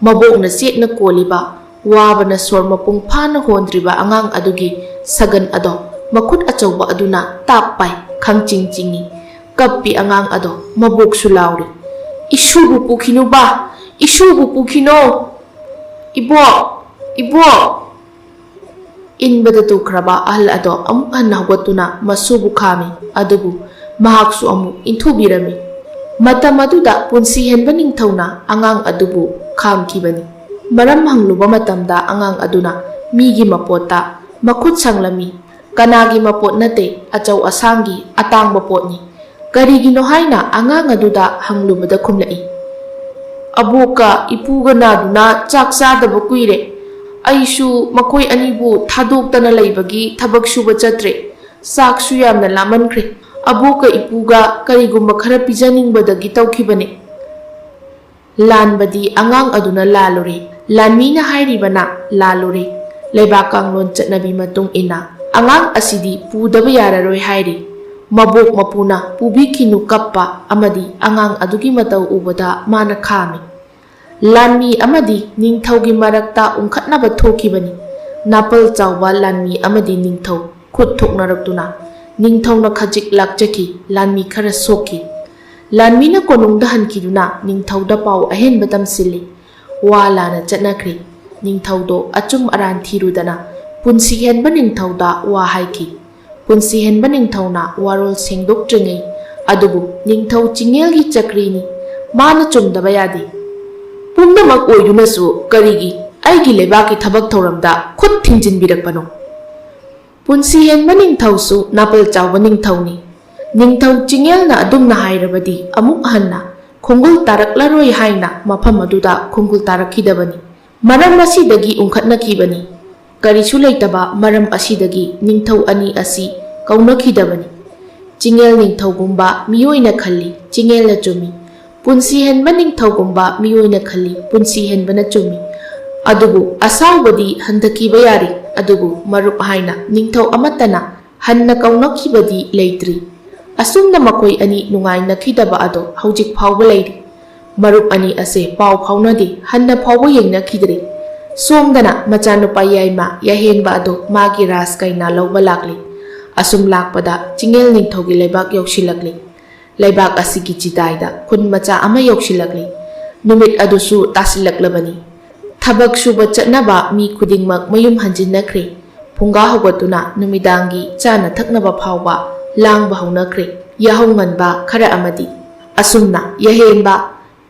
ꯃꯕꯣꯛꯅ ꯆꯦꯠꯅ ꯀꯣꯜꯂꯤꯕ, ꯋꯥꯕꯅ ꯁꯣꯔ ꯃꯄꯨꯡ ꯐꯥꯅ ꯍꯣꯟꯗ꯭ꯔꯤꯕ ꯑꯉꯥꯡ ꯑꯗꯨꯒꯤ ꯁꯒꯟ ꯑꯗꯣ ꯃꯈꯨꯠ ꯑꯆꯧꯕ ꯑꯗꯨꯅ ꯇꯥꯞ ꯄꯥꯏ, ꯈꯪꯆꯤꯡ ꯆꯤꯡꯏ꯫ ꯀꯞꯄꯤ ꯑꯉꯥꯡ ꯑꯗꯣ, ꯃꯕꯣꯛꯁꯨ ꯂꯥꯎꯔꯤ, "ꯏꯁꯨꯕꯨ ꯄꯨꯈꯤꯅꯨꯕ! ꯏꯁꯨꯕꯨ ꯄꯨꯈꯤꯅꯣ! ꯏꯕꯣꯛ! ꯏꯕꯣꯛ!" ꯏꯟꯕꯗ ꯇꯨꯈ꯭ꯔꯕ ꯑꯍꯜ ꯑꯗꯣ ꯑꯃꯨꯛ ꯍꯟꯅ ꯍꯧꯒꯠꯇꯨꯅ ꯃꯁꯨꯕꯨ ꯈꯥꯝꯃꯤ, ꯑꯗꯨꯕꯨ ꯃꯍꯥꯛꯁꯨ ꯑꯃꯨꯛ ꯏꯟꯊꯨꯕꯤꯔꯝꯃꯤ꯫ ꯃꯇꯝ ꯑꯗꯨꯗ ꯄꯨꯟꯁꯤ ꯍꯦꯟꯕ ꯅꯤꯡꯊꯧꯅ ꯑꯉꯥꯡ ꯑꯗꯨꯕꯨ ꯈꯥꯝꯈꯤꯕꯅꯤ꯫ ꯃꯔꯝ ꯍꯪꯂꯨꯕ ꯃꯇꯝꯗ ꯑꯉꯥꯡ ꯑꯗꯨꯅ ꯃꯤꯒꯤ ꯃꯄꯣꯠꯇ ꯃꯈꯨꯠ ꯁꯪꯂꯝꯃꯤ꯫ ꯀꯅꯥꯒꯤ ꯃꯄꯣꯠ ꯅꯠꯇꯦ, ꯑꯆꯧ ꯑꯁꯥꯡꯒꯤ ꯑꯇꯥꯡꯕ ꯄꯣꯠꯅꯤ꯫ ꯀꯔꯤꯒꯤꯅꯣ ꯍꯥꯏꯅ ꯑꯉꯥꯡ ꯑꯗꯨꯗ ꯍꯪꯂꯨꯕꯗ ꯈꯨꯝꯂꯛꯏ, "ꯑꯕꯣꯛꯀ ꯏꯄꯨꯒ ꯅꯥꯗꯨꯅ ꯆꯥꯛ ꯆꯥꯗꯕ ꯀꯨꯏꯔꯦ꯫ ꯑꯩꯁꯨ ꯃꯈꯣꯏ ꯑꯅꯤꯕꯨ ꯊꯥꯗꯣꯛꯇꯅ ꯂꯩꯕꯒꯤ ꯊꯕꯛ ꯁꯨꯕ ꯆꯠꯇ꯭ꯔꯦ꯫ ꯆꯥꯛꯁꯨ ꯌꯥꯝꯅ ꯂꯥꯝꯃꯟꯈ꯭ꯔꯦ꯫ ꯑꯕꯣꯛꯀ ꯏꯄꯨꯒ ꯀꯔꯤꯒꯨꯝꯕ ꯈꯔ ꯄꯤꯖꯅꯤꯡꯕꯗꯒꯤ ꯇꯧꯈꯤꯕꯅꯦ꯫" ꯂꯥꯟꯕꯗꯤ ꯑꯉꯥꯡ ꯑꯗꯨꯅ ꯂꯥꯜꯂꯨꯔꯦ꯫ ꯂꯥꯟꯃꯤꯅ ꯍꯥꯏꯔꯤꯕꯅ ꯂꯥꯜꯂꯨꯔꯦ꯫ ꯂꯩꯕꯥꯛ ꯀꯥꯡꯂꯣꯟ ꯆꯠꯅꯕꯤ ꯃꯇꯨꯡ ꯏꯟꯅ ꯑꯉꯥꯡ ꯑꯁꯤꯗꯤ ꯄꯨꯗꯕ ꯌꯥꯔꯔꯣꯏ ꯍꯥꯏꯔꯤ꯫ ꯃꯕꯣꯛ ꯃꯄꯨꯅ ꯄꯨꯕꯤꯈꯤꯅꯨ ꯀꯞꯄ ꯑꯃꯗꯤ ꯑꯉꯥꯡ ꯑꯗꯨꯒꯤ ꯃꯇꯧ ꯎꯕꯗ ꯃꯥꯅ ꯈꯥꯝꯃꯤ꯫ ꯂꯥꯟꯃꯤ ꯑꯃꯗꯤ ꯅꯤꯡꯊꯧꯒꯤ ꯃꯔꯛꯇ ꯎꯪꯈꯠꯅꯕ ꯊꯣꯛꯈꯤꯕꯅꯤ꯫ ꯅꯥꯄꯜ ꯆꯥꯎꯕ ꯂꯥꯟꯃꯤ ꯑꯃꯗꯤ ꯅꯤꯡꯊꯧ ꯈꯨꯠ ꯊꯣꯛꯅꯔꯛꯇꯨꯅ ꯅꯤꯡꯊꯧꯅ ꯈꯖꯤꯛ ꯂꯥꯛꯆꯈꯤ, ꯂꯥꯟꯃꯤ ꯈꯔ ꯁꯣꯛꯈꯤ꯫ ꯂꯥꯟꯃꯤꯅ ꯀꯣꯅꯨꯡꯗ ꯍꯟꯈꯤꯗꯨꯅ ꯅꯤꯡꯊꯧꯗ ꯄꯥꯎ ꯑꯍꯦꯟꯕ ꯇꯝꯁꯤꯜꯂꯤ꯫ ꯋꯥ ꯂꯥꯟꯅ ꯆꯠꯅꯈ꯭ꯔꯦ꯫ ꯅꯤꯡꯊꯧꯗꯣ ꯑꯆꯨꯝ ꯑꯔꯥꯟ ꯊꯤꯔꯨꯗꯅ ꯄꯨꯟꯁꯤ ꯍꯦꯟꯕ ꯅꯤꯡꯊꯧꯗ ꯋꯥ ꯍꯥꯏꯈꯤ꯫ ꯄꯨꯟꯁꯤ ꯍꯦꯟꯕ ꯅꯤꯡꯊꯧꯅ ꯋꯥꯔꯣꯜ ꯁꯦꯡꯗꯣꯛꯇ꯭ꯔꯤꯉꯩ ꯑꯗꯨꯕꯨ ꯅꯤꯡꯊꯧ ꯆꯤꯡꯉꯦꯜꯒꯤ ꯆꯀ꯭ꯔꯤꯅꯤ, ꯃꯥꯅ ꯆꯨꯝꯗꯕ ꯌꯥꯗꯦ꯫ ꯄꯨꯝꯅꯃꯛ ꯑꯣꯏꯗꯨꯅꯁꯨ ꯀꯔꯤꯒꯤ ꯑꯩꯒꯤ ꯂꯩꯕꯥꯛꯀꯤ ꯊꯕꯛ ꯊꯧꯔꯝꯗ ꯈꯨꯠ ꯊꯤꯡꯖꯤꯟꯕꯤꯔꯛꯄꯅꯣ? ꯄꯨꯟꯁꯤ ꯍꯦꯟꯕ ꯅꯤꯡꯊꯧꯁꯨ ꯅꯥꯄꯜ ꯆꯥꯎꯕ ꯅꯤꯡꯊꯧꯅꯤ꯫ ꯅꯤꯡꯊꯧ ꯆꯤꯡꯉꯦꯜꯅ ꯑꯗꯨꯝꯅ ꯍꯥꯏꯔꯕꯗꯤ ꯑꯃꯨꯛ ꯍꯟꯅ ꯈꯣꯡꯒꯨꯜ ꯇꯥꯔꯛꯂꯔꯣꯏ ꯍꯥꯏꯅ ꯃꯐꯝ ꯑꯗꯨꯗ ꯈꯣꯡꯒꯨꯜ ꯇꯥꯔꯛꯈꯤꯗꯕꯅꯤ꯫ ꯃꯔꯝ ꯑꯁꯤꯗꯒꯤ ꯎꯪꯈꯠꯅꯈꯤꯕꯅꯤ꯫ ꯀꯔꯤꯁꯨ ꯂꯩꯇꯕ ꯃꯔꯝ ꯑꯁꯤꯗꯒꯤ ꯅꯤꯡꯊꯧ ꯑꯅꯤ ꯑꯁꯤ ꯀꯧꯅꯈꯤꯗꯕꯅꯤ꯫ ꯆꯤꯡꯉꯦꯜ ꯅꯤꯡꯊꯧꯒꯨꯝꯕ ꯃꯤꯑꯣꯏꯅ ꯈꯜꯂꯤ, ꯆꯤꯡꯉꯦꯜꯅ ꯆꯨꯝꯃꯤ꯫ ꯄꯨꯟꯁꯤ ꯍꯦꯟꯕ ꯅꯤꯡꯊꯧꯒꯨꯝꯕ ꯃꯤꯑꯣꯏꯅ ꯈꯜꯂꯤ, ꯄꯨꯟꯁꯤ ꯍꯦꯟꯕꯅ ꯆꯨꯝꯃꯤ꯫ ꯑꯗꯨꯕꯨ ꯑꯁꯥꯎꯕꯗꯤ ꯍꯟꯊꯈꯤꯕ ꯌꯥꯔꯤ, ꯑꯗꯨꯕꯨ ꯃꯔꯨꯞ ꯍꯥꯏꯅ ꯅꯤꯡꯊꯧ ꯑꯃꯠꯇꯅ ꯍꯟꯅ ꯀꯧꯅꯈꯤꯕꯗꯤ ꯂꯩꯇ꯭ꯔꯤ꯫ ꯑꯁꯨꯝꯅ ꯃꯈꯣꯏ ꯑꯅꯤ ꯅꯨꯡꯉꯥꯏꯅꯈꯤꯗꯕ ꯑꯗꯣ ꯍꯧꯖꯤꯛ ꯐꯥꯎꯕ ꯂꯩꯔꯤ꯫ ꯃꯔꯨꯞ ꯑꯅꯤ ꯑꯁꯦ ꯄꯥꯎ ꯐꯥꯎꯅꯗꯦ, ꯍꯟꯅ ꯐꯥꯎꯕ ꯌꯦꯡꯅꯈꯤꯗ꯭ꯔꯤ꯫ ꯁꯣꯝꯗꯅ ꯃꯆꯥꯅꯨꯄꯥ ꯌꯥꯏꯃ ꯌꯥꯍꯦꯟꯕ ꯑꯗꯣ ꯃꯥꯒꯤ ꯔꯥꯖ ꯀꯩꯅꯥ ꯂꯧꯕ ꯂꯥꯛꯂꯤ꯫ ꯑꯁꯨꯝ ꯂꯥꯛꯄꯗ ꯆꯤꯡꯉꯦꯜ ꯅꯤꯡꯊꯧꯒꯤ ꯂꯩꯕꯥꯛ ꯌꯧꯁꯤꯜꯂꯛꯂꯤ꯫ ꯂꯩꯕꯥꯛ ꯑꯁꯤꯒꯤ ꯆꯤꯗꯥꯏꯗ ꯈꯨꯟ ꯃꯆꯥ ꯑꯃ ꯌꯧꯁꯤꯜꯂꯛꯂꯤ꯫ ꯅꯨꯃꯤꯠ ꯑꯗꯨꯁꯨ ꯇꯥꯁꯤꯜꯂꯛꯂꯕꯅꯤ꯫ ꯊꯕꯛ ꯁꯨꯕ ꯆꯠꯅꯕ ꯃꯤ ꯈꯨꯗꯤꯡꯃꯛ ꯃꯌꯨꯝ ꯍꯟꯖꯤꯟꯅꯈ꯭ꯔꯦ꯫ ꯐꯨꯡꯒꯥ ꯍꯧꯒꯠꯇꯨꯅ ꯅꯨꯃꯤꯗꯥꯡꯒꯤ ꯆꯥꯅ ꯊꯛꯅꯕ ꯐꯥꯎꯕ ꯂꯥꯡꯕ ꯍꯧꯅꯈ꯭ꯔꯦ꯫ ꯌꯥꯍꯧ ꯉꯟꯕ ꯈꯔ ꯑꯃꯗꯤ꯫ ꯑꯁꯨꯝꯅ ꯌꯥꯍꯦꯟꯕ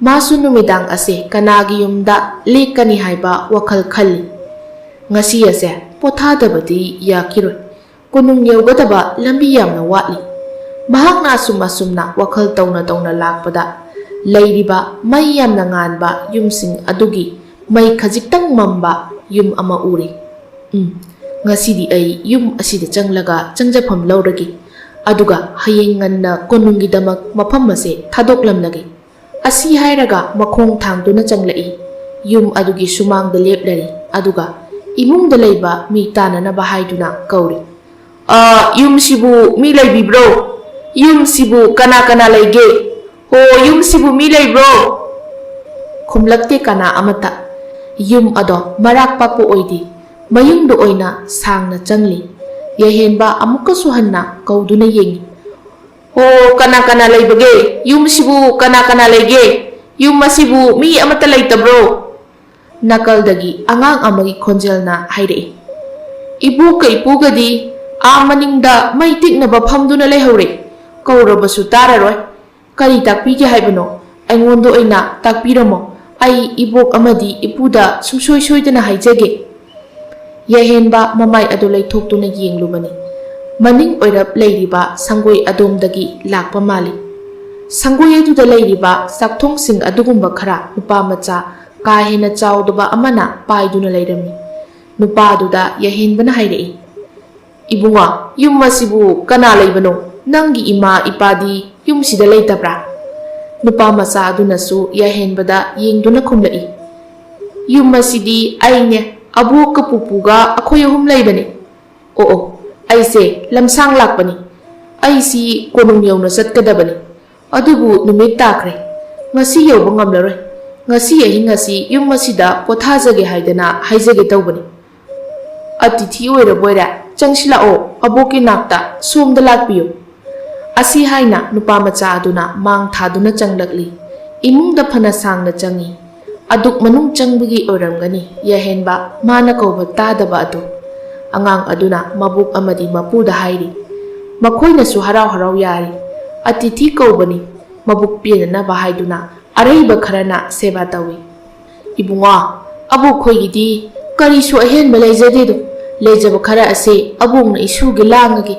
ꯃꯥꯁꯨ ꯅꯨꯃꯤꯗꯥꯡ ꯑꯁꯦ ꯀꯅꯥꯒꯤ ꯌꯨꯝꯗ ꯂꯦꯛꯀꯅꯤ ꯍꯥꯏꯕ ꯋꯥꯈꯜ ꯈꯜꯂꯤ꯫ ꯉꯁꯤ ꯑꯁꯦ ꯄꯣꯊꯥꯗꯕꯗꯤ ꯌꯥꯈꯤꯔꯣꯏ꯫ ꯀꯣꯅꯨꯡ ꯌꯧꯒꯗꯕ ꯂꯝꯕꯤ ꯌꯥꯝꯅ ꯋꯥꯠꯂꯤ꯫ ꯃꯍꯥꯛꯅ ꯑꯁꯨꯝ ꯑꯁꯨꯝꯅ ꯋꯥꯈꯜ ꯇꯧꯅ ꯇꯧꯅ ꯂꯥꯛꯄꯗ, ꯂꯩꯔꯤꯕ ꯃꯩ ꯌꯥꯝꯅ ꯉꯥꯟꯕ ꯌꯨꯝꯁꯤꯡ ꯑꯗꯨꯒꯤ ꯃꯩ ꯈꯖꯤꯛꯇꯪ ꯃꯝꯕ ꯌꯨꯝ ꯑꯃ ꯎꯔꯦ꯫ "ꯎꯝ, ꯉꯁꯤꯗꯤ ꯑꯩ ꯌꯨꯝ ꯑꯁꯤꯗ ꯆꯪꯂꯒ ꯆꯪꯖꯐꯝ ꯂꯧꯔꯒꯦ꯫ ꯑꯗꯨꯒ ꯍꯌꯦꯡ ꯉꯟꯅ ꯀꯣꯅꯨꯡꯒꯤꯗꯃꯛ ꯃꯐꯝ ꯑꯁꯦ ꯊꯥꯗꯣꯛꯂꯝꯂꯒꯦ"꯫ ꯑꯁꯤ ꯍꯥꯏꯔꯒ ꯃꯈꯣꯡ ꯊꯥꯡꯗꯨꯅ ꯆꯪꯂꯛꯏ꯫ ꯌꯨꯝ ꯑꯗꯨꯒꯤ ꯁꯨꯃꯥꯡꯗ ꯂꯦꯞꯂꯔꯤ꯫ ꯑꯗꯨꯒ ꯏꯃꯨꯡꯗ ꯂꯩꯕ ꯃꯤ ꯇꯥꯅꯅꯕ ꯍꯥꯏꯗꯨꯅ ꯀꯧꯔꯤ꯫ "ꯑ, ꯌꯨꯝꯁꯤꯕꯨ ꯃꯤ ꯂꯩꯕꯤꯕ꯭ꯔꯣ? ꯌꯨꯝꯁꯤꯕꯨ ꯀꯅꯥ ꯀꯅꯥ ꯂꯩꯒꯦ? ꯍꯣ, ꯌꯨꯝꯁꯤꯕꯨ ꯃꯤ ꯂꯩꯕ꯭ꯔꯣ?" ꯈꯨꯝꯂꯛꯇꯦ ꯀꯅꯥ ꯑꯃꯠꯇ꯫ ꯌꯨꯝ ꯑꯗꯣ ꯃꯔꯥꯛ ꯄꯥꯛꯄ ꯑꯣꯏꯗꯦ꯫ ꯃꯌꯨꯝꯗ ꯑꯣꯏꯅ ꯁꯥꯡꯅ ꯆꯪꯂꯤ꯫ ꯌꯥꯍꯦꯟꯕ ꯑꯃꯨꯛꯀꯁꯨ ꯍꯟꯅ ꯀꯧꯗꯨꯅ ꯌꯦꯡꯉꯤ꯫ "ꯍꯣ, ꯀꯅꯥ ꯀꯅꯥ ꯂꯩꯕꯒꯦ? ꯌꯨꯝꯁꯤꯕꯨ ꯀꯅꯥ ꯀꯅꯥ ꯂꯩꯒꯦ? ꯌꯨꯝ ꯑꯁꯤꯕꯨ ꯃꯤ ꯑꯃꯠꯇ ꯂꯩꯇꯕ꯭ꯔꯣ?" ꯅꯥꯀꯜꯗꯒꯤ ꯑꯉꯥꯡ ꯑꯃꯒꯤ ꯈꯣꯟꯖꯦꯜꯅ ꯍꯥꯏꯔꯛꯏ꯫ "ꯏꯕꯣꯛꯀ ꯏꯄꯨꯒꯗꯤ ꯑꯥ ꯃꯅꯤꯡꯗ ꯃꯩ ꯇꯤꯛꯅꯕ ꯐꯝꯗꯨꯅ ꯂꯩꯍꯧꯔꯦ꯫ ꯀꯧꯔꯕꯁꯨ ꯇꯥꯔꯔꯣꯏ꯫ ꯀꯔꯤ ꯇꯥꯛꯄꯤꯒꯦ ꯍꯥꯏꯕꯅꯣ? ꯑꯩꯉꯣꯟꯗ ꯑꯣꯏꯅ ꯇꯥꯛꯄꯤꯔꯝꯃꯣ꯫ ꯑꯩ ꯏꯕꯣꯛ ꯑꯃꯗꯤ ꯏꯄꯨꯗ ꯁꯨꯡꯁꯣꯏ ꯁꯣꯏꯗꯅ ꯍꯥꯏꯖꯒꯦ꯫" ꯌꯥꯍꯦꯟꯕ ꯃꯃꯥꯏ ꯑꯗꯨ ꯂꯩꯊꯣꯛꯇꯨꯅ ꯌꯦꯡꯂꯨꯕꯅꯤ꯫ ꯃꯅꯤꯡ ꯑꯣꯏꯔꯞ ꯂꯩꯔꯤꯕ ꯁꯪꯒꯣꯏ ꯑꯗꯣꯝꯗꯒꯤ ꯂꯥꯛꯄ ꯃꯥꯜꯂꯤ꯫ ꯁꯪꯒꯣꯏ ꯑꯗꯨꯗ ꯂꯩꯔꯤꯕ ꯆꯥꯛꯊꯣꯡꯁꯤꯡ ꯑꯗꯨꯒꯨꯝꯕ ꯈꯔ ꯅꯨꯄꯥ ꯃꯆꯥ ꯀꯥ ꯍꯦꯟꯅ ꯆꯥꯎꯗꯕ ꯑꯃꯅ ꯄꯥꯏꯗꯨꯅ ꯂꯩꯔꯝꯃꯤ꯫ ꯅꯨꯄꯥꯗꯨꯗ ꯌꯥꯍꯦꯟꯕꯅ ꯍꯥꯏꯔꯛꯏ, "ꯏꯕꯨꯡꯉꯣ, ꯌꯨꯝ ꯑꯁꯤꯕꯨ ꯀꯅꯥ ꯂꯩꯕꯅꯣ? ꯅꯪꯒꯤ ꯏꯃꯥ ꯏꯄꯥꯗꯤ ꯌꯨꯝꯁꯤꯗ ꯂꯩꯇꯕ꯭ꯔꯥ?" ꯅꯨꯄꯥ ꯃꯆꯥ ꯑꯗꯨꯅꯁꯨ ꯌꯥꯍꯦꯟꯕꯗ ꯌꯦꯡꯗꯨꯅ ꯈꯨꯝꯂꯛꯏ, "ꯌꯨꯝ ꯑꯁꯤꯗꯤ ꯑꯩꯅꯦ, ꯑꯕꯣꯛꯀ ꯄꯨꯄꯨꯒ ꯑꯩꯈꯣꯏ ꯑꯍꯨꯝ ꯂꯩꯕꯅꯦ꯫" "ꯑꯣ ꯑꯣ, ꯑꯩꯁꯦ ꯂꯝꯁꯥꯡ ꯂꯥꯛꯄꯅꯤ꯫ ꯑꯩꯁꯤ ꯀꯣꯅꯨꯡ ꯌꯧꯅ ꯆꯠꯀꯗꯕꯅꯤ꯫ ꯑꯗꯨꯕꯨ ꯅꯨꯃꯤꯠ ꯇꯥꯈ꯭ꯔꯦ꯫ ꯉꯁꯤ ꯌꯧꯕ ꯉꯝꯂꯔꯣꯏ꯫ ꯉꯁꯤ ꯑꯍꯤꯡ ꯑꯁꯤ ꯌꯨꯝ ꯑꯁꯤꯗ ꯄꯣꯊꯥꯖꯒꯦ ꯍꯥꯏꯗꯅ ꯍꯥꯏꯖꯒꯦ ꯇꯧꯕꯅꯤ꯫" "ꯑꯇꯤꯊꯤ ꯑꯣꯏꯔꯕꯣꯏꯔꯦ, ꯆꯪꯁꯤꯜꯂꯛꯑꯣ, ꯑꯕꯣꯛꯀꯤ ꯅꯥꯛꯇ, ꯁꯣꯝꯗ ꯂꯥꯛꯄꯤꯌꯨ꯫" ꯑꯁꯤ ꯍꯥꯏꯅ ꯅꯨꯄꯥ ꯃꯆꯥ ꯑꯗꯨꯅ ꯃꯥꯡ ꯊꯥꯗꯨꯅ ꯆꯪꯂꯛꯂꯤ꯫ ꯏꯃꯨꯡꯗ ꯐꯅ ꯁꯥꯡꯅ ꯆꯪꯏ꯫ ꯑꯗꯨꯛ ꯃꯅꯨꯡ ꯆꯪꯕꯒꯤ ꯑꯣꯏꯔꯝꯒꯅꯤ ꯌꯥꯍꯦꯟꯕ ꯃꯥꯅ ꯀꯧꯕ ꯇꯥꯗꯕ ꯑꯗꯨ꯫ ꯑꯉꯥꯡ ꯑꯗꯨꯅ ꯃꯕꯣꯛ ꯑꯃꯗꯤ ꯃꯄꯨꯗ ꯍꯥꯏꯔꯤ꯫ ꯃꯈꯣꯏꯅꯁꯨ ꯍꯔꯥꯎ ꯍꯔꯥꯎ ꯌꯥꯔꯤ꯫ "ꯑꯇꯤꯊꯤ ꯀꯧꯕꯅꯤ, ꯃꯕꯨꯛ ꯄꯦꯟꯅꯅꯕ" ꯍꯥꯏꯗꯨꯅ ꯑꯔꯩꯕ ꯈꯔꯅ ꯁꯦꯕꯥ ꯇꯧꯏ꯫ "ꯏꯕꯨꯡꯉꯣ, ꯑꯕꯣꯛꯈꯣꯏꯒꯤꯗꯤ ꯀꯔꯤꯁꯨ ꯑꯍꯦꯟꯕ ꯂꯩꯖꯗꯦꯗꯣ, ꯂꯩꯖꯕ ꯈꯔ ꯑꯁꯦ ꯑꯕꯣꯛꯅ ꯏꯁꯨꯒꯤ ꯂꯥꯡꯉꯒꯦ꯫"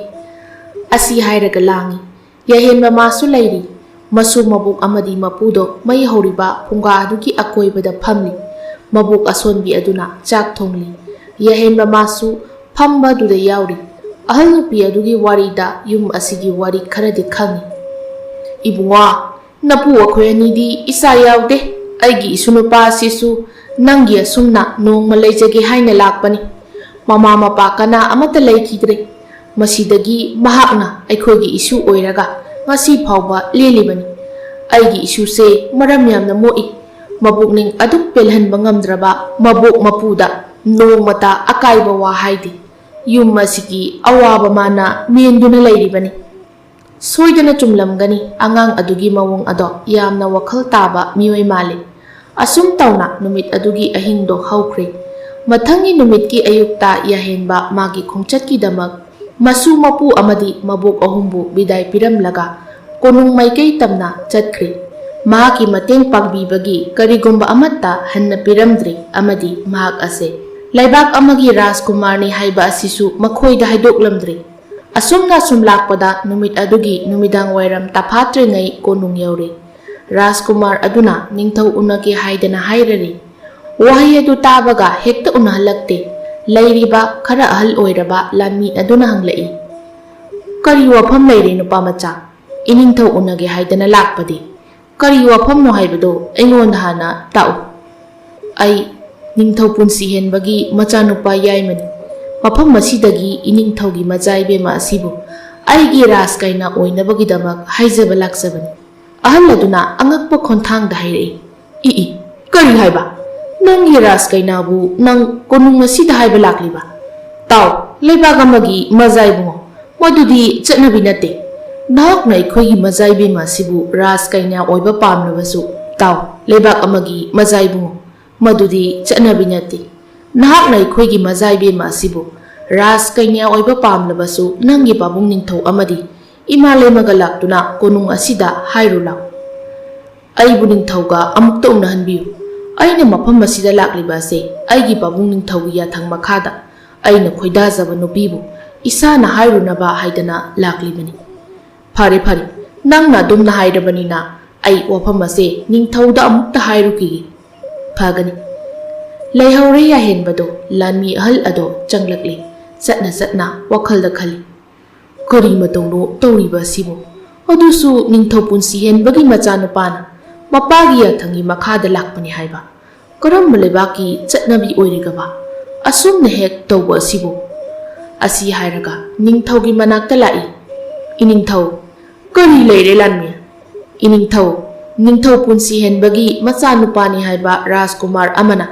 ꯑꯁꯤ ꯍꯥꯏꯔꯒ ꯂꯥꯡꯏ꯫ ꯌꯥꯍꯦꯟꯕ ꯃꯥꯁꯨ ꯂꯩꯔꯤ꯫ ꯃꯁꯨ ꯃꯕꯣꯛ ꯑꯃꯗꯤ ꯃꯄꯨꯗꯣ ꯃꯩ ꯍꯧꯔꯤꯕ ꯐꯨꯡꯒꯥ ꯑꯗꯨꯒꯤ ꯑꯀꯣꯏꯕꯗ ꯐꯝꯂꯤ꯫ ꯃꯕꯣꯛ ꯑꯁꯣꯟꯕꯤ ꯑꯗꯨꯅ ꯆꯥꯛ ꯊꯣꯡꯂꯤ꯫ ꯌꯥꯍꯦꯟꯕ ꯃꯥꯁꯨ ꯐꯝꯕꯗꯨꯗ ꯌꯥꯎꯔꯤ꯫ ꯑꯍꯜ ꯅꯨꯄꯤ ꯑꯗꯨꯒꯤ ꯋꯥꯔꯤꯗ ꯌꯨꯝ ꯑꯁꯤꯒꯤ ꯋꯥꯔꯤ ꯈꯔꯗꯤ ꯈꯪꯏ꯫ "ꯏꯕꯨꯡꯉꯣ, ꯅꯄꯨ ꯑꯩꯈꯣꯏ ꯑꯅꯤꯗꯤ ꯏꯆꯥ ꯌꯥꯎꯗꯦ꯫ ꯑꯩꯒꯤ ꯏꯁꯨ ꯅꯨꯄꯥ ꯑꯁꯤꯁꯨ ꯅꯪꯒꯤ ꯑꯁꯨꯝꯅ ꯅꯣꯡꯃ ꯂꯩꯖꯒꯦ ꯍꯥꯏꯅ ꯂꯥꯛꯄꯅꯤ꯫ ꯃꯃꯥ ꯃꯄꯥ ꯀꯅꯥ ꯑꯃꯠꯇ ꯂꯩꯈꯤꯗ꯭ꯔꯦ꯫ ꯃꯁꯤꯗꯒꯤ ꯃꯍꯥꯛꯅ ꯑꯩꯈꯣꯏꯒꯤ ꯏꯁꯨ ꯑꯣꯏꯔꯒ ꯉꯁꯤ ꯐꯥꯎꯕ ꯂꯦꯜꯂꯤꯕꯅꯤ꯫ ꯑꯩꯒꯤ ꯏꯁꯨꯁꯦ ꯃꯔꯝ ꯌꯥꯝꯅ ꯃꯣꯛꯏ꯫ ꯃꯕꯨꯛꯅꯤꯡ ꯑꯗꯨꯛ ꯄꯦꯜꯍꯟꯕ ꯉꯝꯗ꯭ꯔꯕ ꯃꯕꯣꯛ ꯃꯄꯨꯗ ꯅꯣꯡꯃꯇ ꯑꯀꯥꯏꯕ ꯋꯥ ꯍꯥꯏꯗꯦ꯫ ꯌꯨꯝ ꯑꯁꯤꯒꯤ ꯑꯋꯥꯕ ꯃꯥꯅ ꯃꯦꯟꯗꯨꯅ ꯂꯩꯔꯤꯕꯅꯤ꯫" ꯁꯣꯏꯗꯅ ꯆꯨꯝꯂꯝꯒꯅꯤ꯫ ꯑꯉꯥꯡ ꯑꯗꯨꯒꯤ ꯃꯑꯣꯡ ꯑꯗꯣ ꯌꯥꯝꯅ ꯋꯥꯈꯜ ꯇꯥꯕ ꯃꯤꯑꯣꯏ ꯃꯥꯜꯂꯤ꯫ ꯑꯁꯨꯝ ꯇꯧꯅ ꯅꯨꯃꯤꯠ ꯑꯗꯨꯒꯤ ꯑꯍꯤꯡꯗꯣ ꯍꯧꯈ꯭ꯔꯦ꯫ ꯃꯊꯪꯒꯤ ꯅꯨꯃꯤꯠꯀꯤ ꯑꯌꯨꯛꯇ ꯌꯥꯍꯦꯟꯕ ꯃꯥꯒꯤ ꯈꯣꯡꯆꯠꯀꯤꯗꯃꯛ ꯃꯁꯨ ꯃꯄꯨ ꯑꯃꯗꯤ ꯃꯕꯣꯛ ꯑꯍꯨꯝꯕꯨ ꯕꯤꯗꯥꯏ ꯄꯤꯔꯝꯂꯒ ꯀꯣꯅꯨꯡ ꯃꯥꯏꯀꯩ ꯇꯝꯅ ꯆꯠꯈ꯭ꯔꯦ꯫ ꯃꯍꯥꯛꯀꯤ ꯃꯇꯦꯡ ꯄꯥꯡꯕꯤꯕꯒꯤ ꯀꯔꯤꯒꯨꯝꯕ ꯑꯃꯠꯇ ꯍꯟꯅ ꯄꯤꯔꯝꯗ꯭ꯔꯦ ꯑꯃꯗꯤ ꯃꯍꯥꯛ ꯑꯁꯦ ꯂꯩꯕꯥꯛ ꯑꯃꯒꯤ ꯔꯥꯖꯀꯨꯃꯥꯔꯅꯤ ꯍꯥꯏꯕ ꯑꯁꯤꯁꯨ ꯃꯈꯣꯏꯗ ꯍꯥꯏꯗꯣꯛꯂꯝꯗ꯭ꯔꯦ꯫ ꯑꯁꯨꯝꯅ ꯁꯨꯝ ꯂꯥꯛꯄꯗ ꯅꯨꯃꯤꯠ ꯑꯗꯨꯒꯤ ꯅꯨꯃꯤꯗꯥꯡ ꯋꯥꯏꯔꯝ ꯇꯐꯥꯠꯇ꯭ꯔꯤꯉꯩ ꯀꯣꯅꯨꯡ ꯌꯧꯔꯦ꯫ ꯔꯥꯖꯀꯨꯃꯥꯔ ꯑꯗꯨꯅ ꯅꯤꯡꯊꯧ ꯎꯅꯒꯦ ꯍꯥꯏꯗꯅ ꯍꯥꯏꯔꯔꯤ꯫ ꯋꯥꯍꯩ ꯑꯗꯨ ꯇꯥꯕꯒ ꯍꯦꯛꯇ ꯎꯅꯍꯜꯂꯛꯇꯦ꯫ ꯂꯩꯔꯤꯕ ꯈꯔ ꯑꯍꯜ ꯑꯣꯏꯔꯕ ꯂꯥꯟꯃꯤ ꯑꯗꯨꯅ ꯍꯪꯂꯛꯏ, "ꯀꯔꯤ ꯋꯥꯐꯝ ꯂꯩꯔꯦ ꯅꯨꯄꯥ ꯃꯆꯥ? ꯏꯅꯤꯡꯊꯧ ꯎꯅꯒꯦ ꯍꯥꯏꯗꯅ ꯂꯥꯛꯄꯗꯤ꯫ ꯀꯔꯤ ꯋꯥꯐꯝꯅꯣ ꯍꯥꯏꯕꯗꯨ ꯑꯩꯉꯣꯟꯗ ꯍꯥꯟꯅ ꯇꯥꯛꯎ꯫ ꯑꯩ ꯅꯤꯡꯊꯧ ꯄꯨꯟꯁꯤ ꯍꯦꯟꯕꯒꯤ ꯃꯆꯥꯅꯨꯄꯥ ꯌꯥꯏꯃꯅꯤ꯫ ꯃꯐꯝ ꯑꯁꯤꯗꯒꯤ ꯏꯅꯤꯡꯊꯧꯒꯤ ꯃꯆꯥ ꯏꯕꯦꯝꯃ ꯑꯁꯤꯕꯨ ꯑꯩꯒꯤ ꯔꯥꯖꯀꯩꯅ ꯑꯣꯏꯅꯕꯒꯤꯗꯃꯛ ꯍꯥꯏꯖꯕ ꯂꯥꯛꯆꯕꯅꯤ꯫" ꯑꯍꯜ ꯑꯗꯨꯅ ꯑꯉꯛꯄ ꯈꯣꯟꯊꯥꯡꯗ ꯍꯥꯏꯔꯛꯏ, "ꯏ ꯏ, ꯀꯔꯤ ꯍꯥꯏꯕ? ꯅꯪꯒꯤ ꯔꯥꯖꯀꯩꯅꯥꯕꯨ ꯅꯪ ꯀꯣꯅꯨꯡ ꯑꯁꯤꯗ ꯍꯥꯏꯕ ꯂꯥꯛꯂꯤꯕ? ꯇꯥꯎ, ꯂꯩꯕꯥꯛ ꯑꯃꯒꯤ ꯃꯖꯥ ꯏꯕꯨꯡꯉꯣ, ꯃꯗꯨꯗꯤ ꯆꯠꯅꯕꯤ ꯅꯠꯇꯦ꯫ ꯅꯍꯥꯛꯅ ꯑꯩꯈꯣꯏꯒꯤ ꯃꯖꯥ ꯏꯕꯦꯝꯃ ꯑꯁꯤꯕꯨ ꯔꯥꯖꯀꯩꯅꯥ ꯑꯣꯏꯕ ꯄꯥꯝꯂꯕꯁꯨ, ꯇꯥꯎ, ꯂꯩꯕꯥꯛ ꯑꯃꯒꯤ ꯃꯖꯥ ꯏꯕꯨꯡꯉꯣ, ꯃꯗꯨꯗꯤ ꯆꯠꯅꯕꯤ ꯅꯠꯇꯦ꯫ ꯅꯍꯥꯛꯅ ꯑꯩꯈꯣꯏꯒꯤ ꯃꯖꯥ ꯏꯕꯦꯝꯃ ꯑꯁꯤꯕꯨ ꯔꯥꯖꯀꯩꯅꯥ ꯑꯣꯏꯕ ꯄꯥꯝꯂꯕꯁꯨ, ꯅꯪꯒꯤ ꯄꯥꯕꯨꯡ ꯅꯤꯡꯊꯧ ꯑꯃꯗꯤ ꯏꯃꯥ ꯂꯩꯃꯒ ꯂꯥꯛꯇꯨꯅ ꯀꯣꯅꯨꯡ ꯑꯁꯤꯗ ꯍꯥꯏꯔꯨ ꯂꯥꯎ꯫ ꯑꯩꯕꯨ ꯅꯤꯡꯊꯧꯒ ꯑꯃꯨꯛꯇ ꯎꯅꯍꯟꯕꯤꯌꯨ꯫ ꯑꯩꯅ ꯃꯐꯝ ꯑꯁꯤꯗ ꯂꯥꯛꯂꯤꯕ ꯑꯁꯦ ꯑꯩꯒꯤ ꯄꯥꯕꯨꯡ ꯅꯤꯡꯊꯧꯒꯤ ꯌꯥꯊꯪ ꯃꯈꯥꯗ ꯑꯩꯅ ꯈꯣꯏꯗꯥꯖꯕ ꯅꯨꯄꯤꯕꯨ ꯏꯁꯥꯅ ꯍꯥꯏꯔꯨꯅꯕ ꯍꯥꯏꯗꯅ ꯂꯥꯛꯂꯤꯕꯅꯤ꯫" "ꯐꯔꯦ, ꯐꯔꯦ, ꯅꯪꯅ ꯑꯗꯨꯝꯅ ꯍꯥꯏꯔꯕꯅꯤꯅ ꯑꯩ ꯋꯥꯐꯝ ꯑꯁꯦ ꯅꯤꯡꯊꯧꯗ ꯑꯃꯨꯛꯇ ꯍꯥꯏꯔꯨꯈꯤꯒꯦ꯫" "ꯐꯒꯅꯤ꯫" ꯂꯩꯍꯧꯔꯦ ꯌꯥꯍꯦꯟꯕꯗꯣ꯫ ꯂꯥꯟꯃꯤ ꯑꯍꯜ ꯑꯗꯣ ꯆꯪꯂꯛꯂꯦ꯫ ꯆꯠꯅ ꯆꯠꯅ ꯋꯥꯈꯜꯗ ꯈꯜꯂꯤ, "ꯀꯔꯤ ꯃꯇꯧꯅꯣ ꯇꯧꯔꯤꯕ ꯑꯁꯤꯕꯨ? ꯑꯗꯨꯁꯨ ꯅꯤꯡꯊꯧ ꯄꯨꯟꯁꯤ ꯍꯦꯟꯕꯒꯤ ꯃꯆꯥꯅꯨꯄꯥꯅ ꯃꯄꯥꯒꯤ ꯌꯥꯊꯪꯒꯤ ꯃꯈꯥꯗ ꯂꯥꯛꯄꯅꯤ ꯍꯥꯏꯕ꯫ ꯀꯔꯝꯕ ꯂꯩꯕꯥꯛꯀꯤ ꯆꯠꯅꯕꯤ ꯑꯣꯏꯔꯤꯒꯕ ꯑꯁꯨꯝꯅ ꯍꯦꯛ ꯇꯧꯕ ꯑꯁꯤꯕꯨ?" ꯑꯁꯤ ꯍꯥꯏꯔꯒ ꯅꯤꯡꯊꯧꯒꯤ ꯃꯅꯥꯛꯇ ꯂꯥꯛꯏ꯫ "ꯏꯅꯤꯡꯊꯧ, ꯀꯔꯤ ꯂꯩꯔꯦ ꯂꯥꯟꯃꯤ?" "ꯏꯅꯤꯡꯊꯧ, ꯅꯤꯡꯊꯧ ꯄꯨꯟꯁꯤ ꯍꯦꯟꯕꯒꯤ ꯃꯆꯥꯅꯨꯄꯥꯅꯤ ꯍꯥꯏꯕ ꯔꯥꯖꯀꯨꯃꯥꯔ ꯑꯃꯅ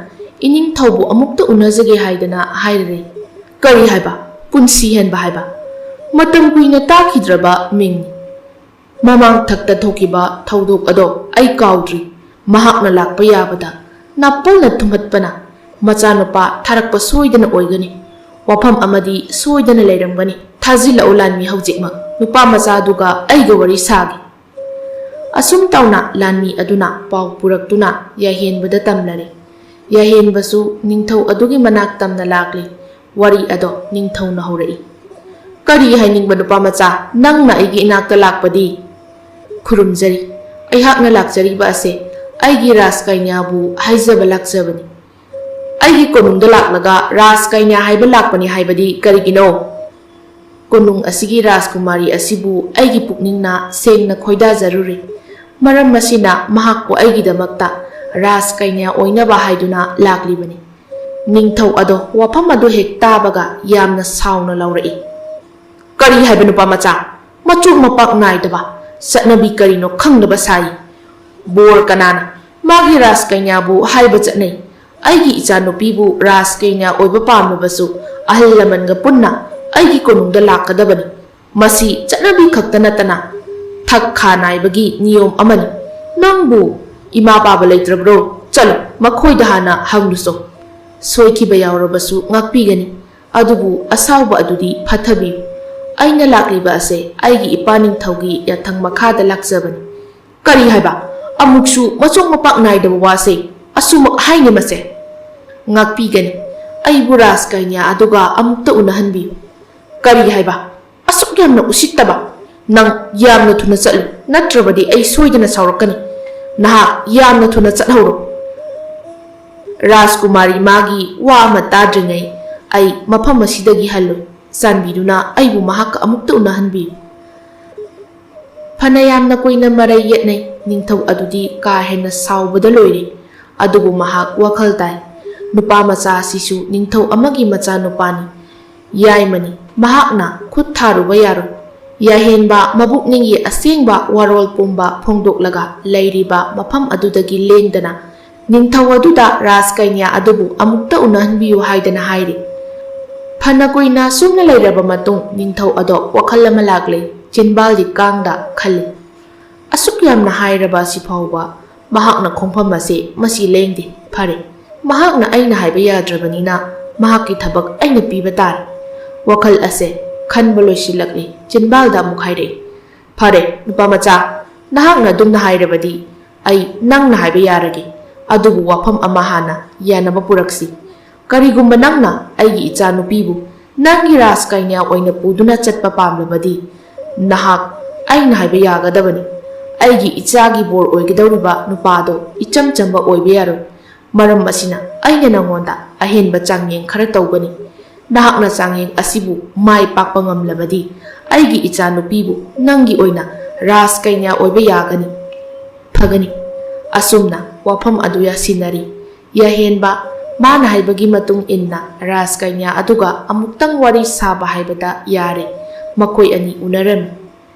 ꯏꯅꯤꯡꯊꯧꯕꯨ ꯑꯃꯨꯛꯇ ꯎꯅꯖꯒꯦ ꯍꯥꯏꯗꯅ ꯍꯥꯏꯔꯔꯦ꯫" "ꯀꯔꯤ ꯍꯥꯏꯕ? ꯄꯨꯟꯁꯤ ꯍꯦꯟꯕ ꯍꯥꯏꯕ? ꯃꯇꯝ ꯀꯨꯏꯅ ꯇꯥꯈꯤꯗ꯭ꯔꯕ ꯃꯤꯡꯅꯤ꯫ ꯃꯃꯥꯡ ꯊꯛꯇ ꯊꯣꯛꯈꯤꯕ ꯊꯧꯗꯣꯛ ꯑꯗꯣ ꯑꯩ ꯀꯥꯎꯗ꯭ꯔꯤ꯫ ꯃꯍꯥꯛꯅ ꯂꯥꯛꯄ ꯌꯥꯕꯗ ꯅꯥꯄꯜꯅ ꯊꯨꯝꯍꯠꯄꯅ ꯃꯆꯥꯅꯨꯄꯥ ꯊꯥꯔꯛꯄ ꯁꯣꯏꯗꯅ ꯑꯣꯏꯒꯅꯤ꯫ ꯋꯥꯐꯝ ꯑꯃꯗꯤ ꯁꯣꯏꯗꯅ ꯂꯩꯔꯝꯒꯅꯤ꯫ ꯊꯥꯖꯤꯜꯂꯛꯎ ꯂꯥꯟꯃꯤ ꯍꯧꯖꯤꯛꯃꯛ꯫ ꯅꯨꯄꯥ ꯃꯆꯥꯗꯨꯒ ꯑꯩꯒ ꯋꯥꯔꯤ ꯁꯥꯒꯦ꯫ ꯑꯁꯨꯝ ꯇꯧꯅ ꯂꯥꯟꯃꯤ ꯑꯗꯨꯅ ꯄꯥꯎ ꯄꯨꯔꯛꯇꯨꯅ ꯌꯥꯍꯦꯟꯕꯗ ꯇꯝꯂꯔꯦ꯫ ꯌꯥꯍꯦꯟꯕꯁꯨ ꯅꯤꯡꯊꯧ ꯑꯗꯨꯒꯤ ꯃꯅꯥꯛ ꯇꯝꯅ ꯂꯥꯛꯂꯤ꯫ ꯋꯥꯔꯤ ꯑꯗꯣ ꯅꯤꯡꯊꯧꯅ ꯍꯧꯔꯛꯏ꯫ "ꯀꯔꯤ ꯍꯥꯏꯅꯤꯡꯕ ꯅꯨꯄꯥ ꯃꯆꯥ? ꯅꯪꯅ ꯑꯩꯒꯤ ꯏꯅꯥꯛꯇ ꯂꯥꯛꯄꯗꯤ?" "ꯈꯨꯔꯨꯝꯖꯔꯤ꯫ ꯑꯩꯍꯥꯛꯅ ꯂꯥꯛꯆꯔꯤꯕ ꯑꯁꯦ ꯑꯩꯒꯤ ꯔꯥꯖꯀꯩꯅ꯭ꯌꯥꯕꯨ ꯍꯥꯏꯖꯕ ꯂꯥꯛꯆꯕꯅꯤ꯫" "ꯑꯩꯒꯤ ꯀꯣꯅꯨꯡꯗ ꯂꯥꯛꯂꯒ ꯔꯥꯖꯀꯩꯅ꯭ꯌꯥ ꯍꯥꯏꯕ ꯂꯥꯛꯄꯅꯤ ꯍꯥꯏꯕꯗꯤ ꯀꯔꯤꯒꯤꯅꯣ?" "ꯀꯣꯅꯨꯡ ꯑꯁꯤꯒꯤ ꯔꯥꯖꯀꯨꯃꯥꯔꯤ ꯑꯁꯤꯕꯨ ꯑꯩꯒꯤ ꯄꯨꯛꯅꯤꯡꯅ ꯁꯦꯡꯅ ꯈꯣꯏꯗꯥꯖꯔꯨꯔꯦ꯫ ꯃꯔꯝ ꯑꯁꯤꯅ ꯃꯍꯥꯛꯄꯨ ꯑꯩꯒꯤꯗꯃꯛꯇ ꯔꯥꯖꯀꯩꯅ꯭ꯌꯥ ꯑꯣꯏꯅꯕ ꯍꯥꯏꯗꯨꯅ ꯂꯥꯛꯂꯤꯕꯅꯤ꯫" ꯅꯤꯡꯊꯧ ꯑꯗꯣ ꯋꯥꯐꯝ ꯑꯗꯨ ꯍꯦꯛ ꯇꯥꯕꯒ ꯌꯥꯝꯅ ꯁꯥꯎꯅ ꯂꯥꯎꯔꯛꯏ꯫ "ꯀꯔꯤ ꯍꯥꯏꯕ ꯅꯨꯄꯥ ꯃꯆꯥ? ꯃꯆꯣꯛ ꯃꯄꯥꯛ ꯅꯥꯏꯗꯕ, ꯆꯠꯅꯕꯤ ꯀꯔꯤꯅꯣ ꯈꯪꯗꯕ ꯁꯥꯏ꯫ ꯕꯣꯔ ꯀꯅꯥꯅ ꯃꯥꯒꯤ ꯔꯥꯖꯀꯩꯅ꯭ꯌꯥꯕꯨ ꯍꯥꯏꯕ ꯆꯠꯅꯩ? ꯑꯩꯒꯤ ꯏꯆꯥꯅꯨꯄꯤꯕꯨ ꯔꯥꯖꯀꯩꯅ꯭ꯌꯥ ꯑꯣꯏꯕ ꯄꯥꯝꯂꯕꯁꯨ ꯑꯍꯜ ꯂꯃꯟꯒ ꯄꯨꯟꯅ ꯑꯩꯒꯤ ꯀꯣꯅꯨꯡꯗ ꯂꯥꯛꯀꯗꯕꯅꯤ꯫ ꯃꯁꯤ ꯆꯠꯅꯕꯤ ꯈꯛꯇ ꯅꯠꯇꯅ ꯊꯛ ꯈꯥ ꯅꯥꯏꯕꯒꯤ ꯅꯤꯌꯣꯝ ꯑꯃꯅꯤ꯫ ꯅꯪꯕꯨ ꯏꯃꯥ ꯄꯥꯕ ꯂꯩꯇ꯭ꯔꯕ꯭ꯔꯣ? ꯆꯠꯂꯣ, ꯃꯈꯣꯏꯗ ꯍꯥꯟꯅ ꯍꯪꯂꯨꯆꯣ꯫ ꯁꯣꯏꯈꯤꯕ ꯌꯥꯎꯔꯕꯁꯨ ꯉꯥꯛꯄꯤꯒꯅꯤ, ꯑꯗꯨꯕꯨ ꯑꯁꯥꯎꯕ ꯑꯗꯨꯗꯤ ꯐꯠꯊꯕꯤꯌꯨ꯫ ꯑꯩꯅ ꯂꯥꯛꯂꯤꯕ ꯑꯁꯦ ꯑꯩꯒꯤ ꯏꯄꯥ ꯅꯤꯡꯊꯧꯒꯤ ꯌꯥꯊꯪ ꯃꯈꯥꯗ ꯂꯥꯛꯆꯕꯅꯤ꯫" "ꯀꯔꯤ ꯍꯥꯏꯕ? ꯑꯃꯨꯛꯁꯨ ꯃꯆꯣꯡ ꯃꯄꯥꯛ ꯅꯥꯏꯗꯕ ꯋꯥꯁꯦ ꯑꯁꯨꯃꯛ ꯍꯥꯏꯅꯤ ꯃꯁꯦ?" "ꯉꯥꯛꯄꯤꯒꯅꯤ꯫ ꯑꯩꯕꯨ ꯔꯥꯖꯀꯩꯅ꯭ꯌꯥ ꯑꯗꯨꯒ ꯑꯃꯨꯛꯇ ꯎꯅꯍꯟꯕꯤꯌꯨ꯫" "ꯀꯔꯤ ꯍꯥꯏꯕ? ꯑꯁꯨꯛ ꯌꯥꯝꯅ ꯎꯁꯤꯠꯇꯕ? ꯅꯪ ꯌꯥꯝꯅ ꯊꯨꯅ ꯆꯠꯂꯨ, ꯅꯠꯇ꯭ꯔꯕꯗꯤ ꯑꯩ ꯁꯣꯏꯗꯅ ꯁꯥꯎꯔꯛꯀꯅꯤ꯫ ꯅꯍꯥꯛ ꯌꯥꯝꯅ ꯊꯨꯅ ꯆꯠꯍꯧꯔꯣ꯫" "ꯔꯥꯖꯀꯨꯃꯥꯔꯤ ꯃꯥꯒꯤ ꯋꯥ ꯑꯃ ꯇꯥꯗ꯭ꯔꯤꯉꯩ ꯑꯩ ꯃꯐꯝ ꯑꯁꯤꯗꯒꯤ ꯍꯜꯂꯨ꯫ ꯆꯥꯟꯕꯤꯗꯨꯅ ꯑꯩꯕꯨ ꯃꯍꯥꯛꯀ ꯑꯃꯨꯛꯇ ꯎꯅꯍꯟꯕꯤꯌꯨ꯫" ꯐꯅ ꯌꯥꯝꯅ ꯀꯨꯏꯅ ꯃꯔꯩ ꯌꯦꯠꯅꯩ꯫ ꯅꯤꯡꯊꯧ ꯑꯗꯨꯗꯤ ꯀꯥ ꯍꯦꯟꯅ ꯁꯥꯎꯕꯗ ꯂꯣꯏꯔꯦ꯫ ꯑꯗꯨꯕꯨ ꯃꯍꯥꯛ ꯋꯥꯈꯜ ꯇꯥꯏ꯫ ꯅꯨꯄꯥ ꯃꯆꯥ ꯑꯁꯤꯁꯨ ꯅꯤꯡꯊꯧ ꯑꯃꯒꯤ ꯃꯆꯥꯅꯨꯄꯥꯅꯤ꯫ ꯌꯥꯏꯃꯅꯤ꯫ ꯃꯍꯥꯛꯅ ꯈꯨꯠ ꯊꯥꯔꯨꯕ ꯌꯥꯔꯣꯏ꯫ ꯌꯥꯍꯦꯟꯕ ꯃꯕꯨꯛꯅꯤꯡꯒꯤ ꯑꯁꯦꯡꯕ ꯋꯥꯔꯣꯜ ꯄꯨꯝꯕ ꯐꯣꯡꯗꯣꯛꯂꯒ ꯂꯩꯔꯤꯕ ꯃꯐꯝ ꯑꯗꯨꯗꯒꯤ ꯂꯦꯡꯗꯅ ꯅꯤꯡꯊꯧ ꯑꯗꯨꯗ ꯔꯥꯖꯀꯩꯅ꯭ꯌꯥ ꯑꯗꯨꯕꯨ ꯑꯃꯨꯛꯇ ꯎꯅꯍꯟꯕꯤꯌꯨ ꯍꯥꯏꯗꯅ ꯍꯥꯏꯔꯤ꯫ ꯐꯅ ꯀꯨꯏꯅ ꯁꯨꯝꯅ ꯂꯩꯔꯕ ꯃꯇꯨꯡ ꯅꯤꯡꯊꯧ ꯑꯗꯣ ꯋꯥꯈꯜ ꯑꯃ ꯂꯥꯛꯂꯦ꯫ ꯆꯤꯟꯕꯥꯜꯗꯤ ꯀꯥꯡꯗ ꯈꯜꯂꯤ꯫ ꯑꯁꯨꯛ ꯌꯥꯝꯅ ꯍꯥꯏꯔꯕ ꯑꯁꯤ ꯐꯥꯎꯕ ꯃꯍꯥꯛꯅ ꯈꯣꯡꯐꯝ ꯑꯁꯦ ꯃꯁꯤ ꯂꯦꯡꯗꯦ꯫ "ꯐꯔꯦ, ꯃꯍꯥꯛꯅ ꯑꯩꯅ ꯍꯥꯏꯕ ꯌꯥꯗ꯭ꯔꯕꯅꯤꯅ ꯃꯍꯥꯛꯀꯤ ꯊꯕꯛ ꯑꯩꯅ ꯄꯤꯕ ꯇꯥꯔꯦ"꯫ ꯋꯥꯈꯜ ꯑꯁꯦ ꯈꯟꯕ ꯂꯣꯏꯁꯤꯜꯂꯛꯂꯤ꯫ ꯆꯤꯟꯕꯥꯜꯗ ꯑꯃꯨꯛ ꯍꯥꯏꯔꯛꯏ, "ꯐꯔꯦ, ꯅꯨꯄꯥ ꯃꯆꯥ, ꯅꯍꯥꯛꯅ ꯑꯗꯨꯝꯅ ꯍꯥꯏꯔꯕꯗꯤ ꯑꯩ ꯅꯪꯅ ꯍꯥꯏꯕ ꯌꯥꯔꯒꯦ꯫ ꯑꯗꯨꯕꯨ ꯋꯥꯐꯝ ꯑꯃ ꯍꯥꯟꯅ ꯌꯥꯅꯕ ꯄꯨꯔꯛꯁꯤ꯫ ꯀꯔꯤꯒꯨꯝꯕ ꯅꯪꯅ ꯑꯩꯒꯤ ꯏꯆꯥꯅꯨꯄꯤꯕꯨ ꯅꯪꯒꯤ ꯔꯥꯖꯀꯩꯅ꯭ꯌꯥ ꯑꯣꯏꯅ ꯄꯨꯗꯨꯅ ꯆꯠꯄ ꯄꯥꯝꯂꯕꯗꯤ, ꯅꯍꯥꯛ ꯑꯩꯅ ꯍꯥꯏꯕ ꯌꯥꯒꯗꯕꯅꯤ꯫ ꯑꯩꯒꯤ ꯏꯆꯥꯒꯤ ꯕꯣꯔ ꯑꯣꯏꯒꯗꯧꯔꯤꯕ ꯅꯨꯄꯥꯗꯣ ꯏꯆꯝ ꯆꯝꯕ ꯑꯣꯏꯕ ꯌꯥꯔꯣꯏ꯫ ꯃꯔꯝ ꯑꯁꯤꯅ ꯑꯩꯅ ꯅꯉꯣꯟꯗ ꯑꯍꯦꯟꯕ ꯆꯥꯡꯌꯦꯡ ꯈꯔ ꯇꯧꯒꯅꯤ꯫ ꯅꯍꯥꯛꯅ ꯆꯥꯡꯌꯦꯡ ꯑꯁꯤꯕꯨ ꯃꯥꯏ ꯄꯥꯛꯄ ꯉꯝꯂꯕꯗꯤ, ꯑꯩꯒꯤ ꯏꯆꯥꯅꯨꯄꯤꯕꯨ ꯅꯪꯒꯤ ꯑꯣꯏꯅ ꯔꯥꯖꯀꯩꯅ꯭ꯌꯥ ꯑꯣꯏꯕ ꯌꯥꯒꯅꯤ꯫ ꯐꯒꯅꯤ꯫" ꯑꯁꯨꯝꯅ ꯋꯥꯐꯝ ꯑꯗꯨ ꯌꯥꯁꯤꯟꯅꯔꯤ꯫ ꯌꯥꯍꯦꯟꯕ, ꯃꯥꯅ ꯍꯥꯏꯕꯒꯤ ꯃꯇꯨꯡ ꯏꯟꯅ ꯔꯥꯖꯀꯩꯅ꯭ꯌꯥ ꯑꯗꯨꯒ ꯑꯃꯨꯛꯇꯪ ꯋꯥꯔꯤ ꯁꯥꯕ ꯍꯥꯏꯕꯗ ꯌꯥꯔꯦ꯫ ꯃꯈꯣꯏ ꯑꯅꯤ ꯎꯅꯔꯝꯃꯤ꯫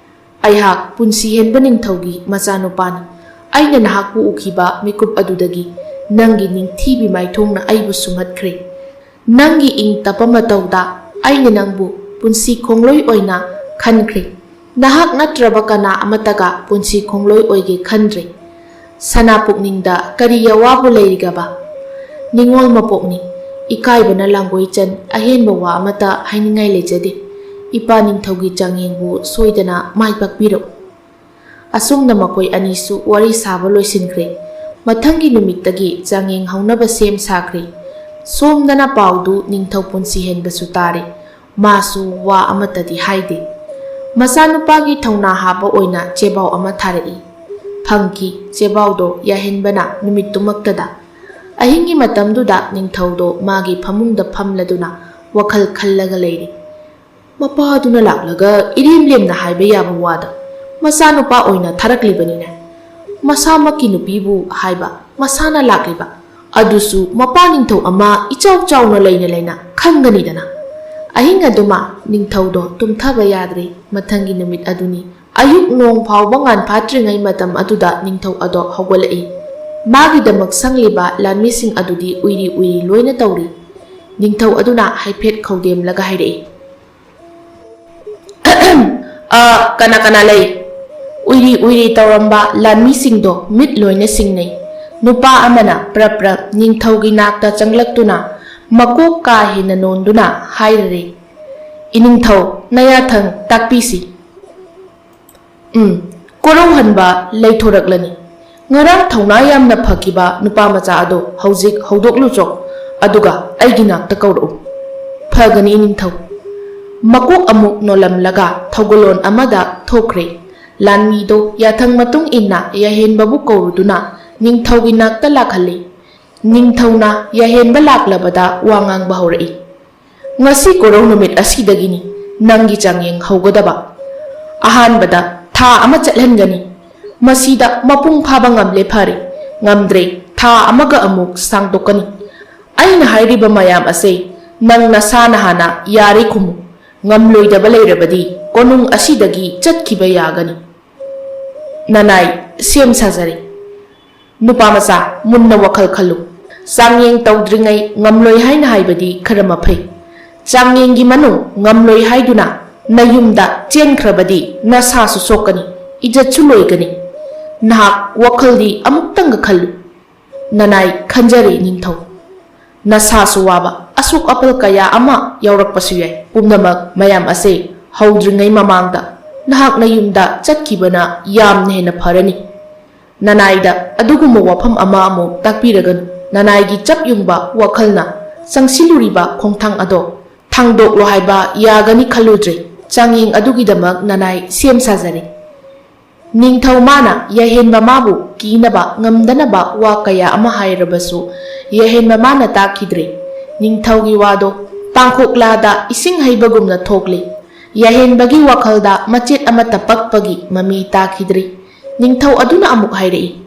"ꯑꯩꯍꯥꯛ ꯄꯨꯟꯁꯤ ꯍꯦꯟꯕ ꯅꯤꯡꯊꯧꯒꯤ ꯃꯆꯥꯅꯨꯄꯥꯅꯤ꯫ ꯑꯩꯅ ꯅꯍꯥꯛꯄꯨ ꯎꯈꯤꯕ ꯃꯤꯀꯨꯞ ꯑꯗꯨꯗꯒꯤ ꯅꯪꯒꯤ ꯅꯤꯡꯊꯤꯕꯤ ꯃꯥꯏꯊꯣꯡꯅ ꯑꯩꯕꯨ ꯁꯨꯝꯍꯠꯈ꯭ꯔꯦ꯫ ꯅꯪꯒꯤ ꯏꯪ ꯇꯞꯄ ꯃꯇꯧꯗ ꯑꯩꯅ ꯅꯪꯕꯨ ꯄꯨꯟꯁꯤ ꯈꯣꯡꯂꯣꯏ ꯑꯣꯏꯅ ꯈꯟꯈ꯭ꯔꯦ꯫ ꯅꯍꯥꯛ ꯅꯠꯇ꯭ꯔꯕ ꯀꯅꯥ ꯑꯃꯠꯇꯒ ꯄꯨꯟꯁꯤ ꯈꯣꯡꯂꯣꯏ ꯑꯣꯏꯒꯦ ꯈꯟꯗ꯭ꯔꯦ꯫ ꯁꯅꯥ ꯄꯨꯛꯅꯤꯡꯗ ꯀꯔꯤ ꯑꯋꯥꯕ ꯂꯩꯔꯤꯒꯕ? ꯅꯤꯡꯉꯣꯜ ꯃꯄꯣꯛꯅꯤ꯫ ꯏꯀꯥꯏꯕꯅ ꯂꯥꯡꯒꯣꯏ ꯆꯟ, ꯑꯍꯦꯟꯕ ꯋꯥ ꯑꯃꯠꯇ ꯍꯥꯏꯅꯤꯡꯉꯥꯏ ꯂꯩꯖꯗꯦ꯫ ꯏꯄꯥ ꯅꯤꯡꯊꯧꯒꯤ ꯆꯥꯡꯌꯦꯡꯕꯨ ꯁꯣꯏꯗꯅ ꯃꯥꯏ ꯄꯥꯛꯄꯤꯔꯛꯎ꯫" ꯑꯁꯨꯝꯅ ꯃꯈꯣꯏ ꯑꯅꯤꯁꯨ ꯋꯥꯔꯤ ꯁꯥꯕ ꯂꯣꯏꯁꯤꯟꯈ꯭ꯔꯦ꯫ ꯃꯊꯪꯒꯤ ꯅꯨꯃꯤꯠꯇꯒꯤ ꯆꯥꯡꯌꯦꯡ ꯍꯧꯅꯕ ꯁꯦꯝ ꯁꯥꯈ꯭ꯔꯦ꯫ ꯁꯣꯝꯗꯅ ꯄꯥꯎꯗꯨ ꯅꯤꯡꯊꯧ ꯄꯨꯟꯁꯤ ꯍꯦꯟꯕꯁꯨ ꯇꯥꯔꯦ꯫ ꯃꯥꯁꯨ ꯋꯥ ꯑꯃꯠꯇꯗꯤ ꯍꯥꯏꯗꯦ꯫ ꯃꯆꯥꯅꯨꯄꯥꯒꯤ ꯊꯧꯅꯥ ꯍꯥꯞꯄ ꯑꯣꯏꯅ ꯆꯦꯕꯥꯎ ꯑꯃ ꯊꯥꯔꯛꯏ꯫ ꯐꯪꯈꯤ꯫ ꯆꯦꯕꯥꯎꯗꯣ ꯌꯥꯍꯦꯟꯕꯅ ꯅꯨꯃꯤꯠꯇꯨꯃꯛꯇꯗ꯫ ꯑꯍꯤꯡꯒꯤ ꯃꯇꯝꯗꯨꯗ ꯅꯤꯡꯊꯧꯗꯣ ꯃꯥꯒꯤ ꯐꯃꯨꯡꯗ ꯐꯝꯂꯗꯨꯅ ꯋꯥꯈꯜ ꯈꯜꯂꯒ ꯂꯩꯔꯤ꯫ ꯃꯄꯥꯗꯨꯅ ꯂꯥꯛꯂꯒ ꯏꯔꯦꯝ ꯂꯦꯝꯅ ꯍꯥꯏꯕ ꯌꯥꯕ ꯋꯥꯗ ꯃꯆꯥꯅꯨꯄꯥ ꯑꯣꯏꯅ ꯊꯥꯔꯛꯂꯤꯕꯅꯤꯅꯦ꯫ ꯃꯁꯥꯃꯛꯀꯤ ꯅꯨꯄꯤꯕꯨ ꯍꯥꯏꯕ, ꯃꯁꯥꯅ ꯂꯥꯛꯂꯤꯕ, ꯑꯗꯨꯁꯨ ꯃꯄꯥ ꯅꯤꯡꯊꯧ ꯑꯃ ꯏꯆꯥꯎ ꯆꯥꯎꯅ ꯂꯩꯅ ꯂꯩꯅ ꯈꯪꯒꯅꯤꯗꯅ꯫ ꯑꯍꯤꯡ ꯑꯗꯨꯃ ꯅꯤꯡꯊꯧꯗꯣ ꯇꯨꯝꯊꯕ ꯌꯥꯗ꯭ꯔꯦ꯫ ꯃꯊꯪꯒꯤ ꯅꯨꯃꯤꯠ ꯑꯗꯨꯅꯤ꯫ ꯑꯌꯨꯛ ꯅꯣꯡ ꯐꯥꯎꯕ ꯉꯥꯟ ꯐꯥꯠꯇ꯭ꯔꯤꯉꯩ ꯃꯇꯝ ꯑꯗꯨꯗ ꯅꯤꯡꯊꯧ ꯑꯗꯣ ꯍꯧꯒꯠꯂꯛꯏ꯫ ꯃꯥꯒꯤꯗꯃꯛ ꯁꯪꯂꯤꯕ ꯂꯥꯟꯃꯤꯁꯤꯡ ꯑꯗꯨꯗꯤ ꯎꯏꯔꯤ ꯎꯏꯔꯤ ꯂꯣꯏꯅ ꯇꯧꯔꯤ꯫ ꯅꯤꯡꯊꯧ ꯑꯗꯨꯅ ꯍꯥꯏꯐꯦꯠ ꯈꯧꯗꯦꯝꯂꯒ ꯍꯥꯏꯔꯛꯏ, "ꯑ, ꯀꯅꯥ ꯀꯅꯥ ꯂꯩ?" ꯎꯏꯔꯤ ꯎꯏꯔꯤ ꯇꯧꯔꯝꯕ ꯂꯥꯟꯃꯤꯁꯤꯡꯗꯣ ꯃꯤꯠ ꯂꯣꯏꯅ ꯁꯤꯡꯅꯩ꯫ ꯅꯨꯄꯥ ꯑꯃꯅ ꯄ꯭ꯔꯞ ꯄ꯭ꯔꯞ ꯅꯤꯡꯊꯧꯒꯤ ꯅꯥꯛꯇ ꯆꯪꯂꯛꯇꯨꯅ ꯃꯀꯣꯛ ꯀꯥ ꯍꯦꯟꯅ ꯅꯣꯟꯗꯨꯅ ꯍꯥꯏꯔꯔꯦ, "ꯏꯅꯤꯡꯊꯧ, ꯅꯌꯥꯊꯪ ꯇꯥꯛꯄꯤꯁꯤ꯫ ꯎꯝ, ꯀꯣꯔꯧꯍꯟꯕ ꯂꯩꯊꯣꯔꯛꯂꯅꯤ꯫ ꯉꯔꯥꯡ ꯊꯧꯅꯥ ꯌꯥꯝꯅ ꯐꯈꯤꯕ ꯅꯨꯄꯥ ꯃꯆꯥ ꯑꯗꯣ ꯍꯧꯖꯤꯛ ꯍꯧꯗꯣꯛꯂꯨꯆꯣ, ꯑꯗꯨꯒ ꯑꯩꯒꯤ ꯅꯥꯛꯇ ꯀꯧꯔꯛꯎ꯫" "ꯐꯒꯅꯤ, ꯏꯅꯤꯡꯊꯧ꯫" ꯃꯀꯣꯛ ꯑꯃꯨꯛ ꯅꯣꯜꯂꯝꯂꯒ ꯊꯧꯒꯜꯂꯣꯟ ꯑꯃꯗ ꯊꯣꯛꯈ꯭ꯔꯦ꯫ ꯂꯥꯟꯃꯤꯗꯣ ꯌꯥꯊꯪ ꯃꯇꯨꯡ ꯏꯟꯅ ꯌꯥꯍꯦꯟꯕꯕꯨ ꯀꯧꯔꯨꯗꯨꯅ ꯅꯤꯡꯊꯧꯒꯤ ꯅꯥꯛꯇ ꯂꯥꯛꯍꯜꯂꯤ꯫ ꯅꯤꯡꯊꯧꯅ ꯌꯥꯍꯦꯟꯕ ꯂꯥꯛꯂꯕꯗ ꯋꯥ ꯉꯥꯡꯕ ꯍꯧꯔꯛꯏ꯫ "ꯉꯁꯤ ꯀꯣꯔꯧ ꯅꯨꯃꯤꯠ ꯑꯁꯤꯗꯒꯤꯅꯤ ꯅꯪꯒꯤ ꯆꯥꯡꯌꯦꯡ ꯍꯧꯒꯗꯕ꯫ ꯑꯍꯥꯟꯕꯗ ꯊꯥ ꯑꯃ ꯆꯠꯍꯟꯒꯅꯤ꯫ ꯃꯁꯤꯗ ꯃꯄꯨꯡ ꯐꯥꯕ ꯉꯝꯂꯦ ꯐꯔꯦ, ꯉꯝꯗ꯭ꯔꯦ ꯊꯥ ꯑꯃꯒ ꯑꯃꯨꯛ ꯁꯥꯡꯗꯣꯛꯀꯅꯤ꯫ ꯑꯩꯅ ꯍꯥꯏꯔꯤꯕ ꯃꯌꯥꯝ ꯑꯁꯦ ꯅꯪ ꯅꯁꯥꯅ ꯍꯥꯟꯅ ꯌꯥꯔꯦ ꯈꯨꯝꯃꯨ꯫ ꯉꯝꯂꯣꯏꯗꯕ ꯂꯩꯔꯕꯗꯤ ꯀꯣꯅꯨꯡ ꯑꯁꯤꯗꯒꯤ ꯆꯠꯈꯤꯕ ꯌꯥꯒꯅꯤ꯫" ꯅꯅꯥꯏ ꯁꯦꯝ ꯁꯥꯖꯔꯦ꯫ ꯅꯨꯄꯥ ꯃꯆꯥ, ꯃꯨꯟꯅ ꯋꯥꯈꯜ ꯈꯜꯂꯨ꯫ ꯆꯥꯡꯌꯦꯡ ꯇꯧꯗ꯭ꯔꯤꯉꯩ ꯉꯝꯂꯣꯏ ꯍꯥꯏꯅ ꯍꯥꯏꯕꯗꯤ ꯈꯔ ꯃꯐꯩ꯫ ꯆꯥꯡꯌꯦꯡꯒꯤ ꯃꯅꯨꯡ ꯉꯝꯂꯣꯏ ꯍꯥꯏꯗꯨꯅ ꯅꯌꯨꯝꯗ ꯆꯦꯟꯈ꯭ꯔꯕꯗꯤ ꯅꯁꯥꯁꯨ ꯁꯣꯛꯀꯅꯤ, ꯏꯖꯠꯁꯨ ꯂꯣꯏꯒꯅꯤ꯫ ꯅꯍꯥꯛ ꯋꯥꯈꯜꯗꯤ ꯑꯃꯨꯛꯇꯪꯒ ꯈꯜꯂꯨ꯫ ꯅꯅꯥꯏ ꯈꯟꯖꯔꯦ ꯅꯤꯡꯊꯧ꯫ ꯅꯁꯥꯁꯨ ꯋꯥꯕ, ꯑꯁꯣꯛ ꯑꯄꯜ ꯀꯌꯥ ꯑꯃ ꯌꯥꯎꯔꯛꯄꯁꯨ ꯌꯥꯏ꯫ ꯄꯨꯝꯅꯃꯛ ꯃꯌꯥꯝ ꯑꯁꯦ ꯍꯧꯗ꯭ꯔꯤꯉꯩ ꯃꯃꯥꯡꯗ ꯅꯍꯥꯛ ꯅꯌꯨꯝꯗ ꯆꯠꯈꯤꯕꯅ ꯌꯥꯝꯅ ꯍꯦꯟꯅ ꯐꯔꯅꯤ꯫ ꯅꯅꯥꯏꯗ ꯑꯗꯨꯒꯨꯝꯕ ꯋꯥꯐꯝ ꯑꯃ ꯑꯃꯨꯛ ꯇꯥꯛꯄꯤꯔꯒꯅꯨ꯫ ꯅꯅꯥꯏꯒꯤ ꯆꯞ ꯌꯨꯡꯕ ꯋꯥꯈꯜꯅ ꯆꯪꯁꯤꯜꯂꯨꯔꯤꯕ ꯈꯣꯡꯊꯥꯡ ꯑꯗꯣ ꯊꯥꯡꯗꯣꯛꯂꯣ ꯍꯥꯏꯕ ꯌꯥꯒꯅꯤ ꯈꯜꯂꯨꯗ꯭ꯔꯦ꯫ ꯆꯥꯡꯌꯦꯡ ꯑꯗꯨꯒꯤꯗꯃꯛ ꯅꯅꯥꯏ ꯁꯦꯝ ꯁꯥꯖꯔꯦ꯫ ꯅꯤꯡꯊꯧ ꯃꯥꯅ ꯌꯥꯍꯦꯟꯕ ꯃꯥꯕꯨ ꯀꯤꯅꯕ ꯉꯝꯗꯅꯕ ꯋꯥ ꯀꯌꯥ ꯑꯃ ꯍꯥꯏꯔꯕꯁꯨ, ꯌꯥꯍꯦꯟꯕ ꯃꯥꯅ ꯇꯥꯈꯤꯗ꯭ꯔꯦ꯫ ꯅꯤꯡꯊꯧꯒꯤ ꯋꯥꯗꯣ ꯄꯥꯡꯈꯣꯛꯂꯥꯗ ꯏꯁꯤꯡ ꯍꯩꯕꯒꯨꯝꯅ ꯊꯣꯛꯂꯦ꯫ ꯌꯥꯍꯦꯟꯕꯒꯤ ꯋꯥꯈꯜꯗ ꯃꯆꯦꯠ ꯑꯃꯠꯇ ꯄꯛꯄꯒꯤ ꯃꯃꯤ ꯇꯥꯈꯤꯗ꯭ꯔꯦ꯫ ꯅꯤꯡꯊꯧ ꯑꯗꯨꯅ ꯑꯃꯨꯛ ꯍꯥꯏꯔꯛꯏ,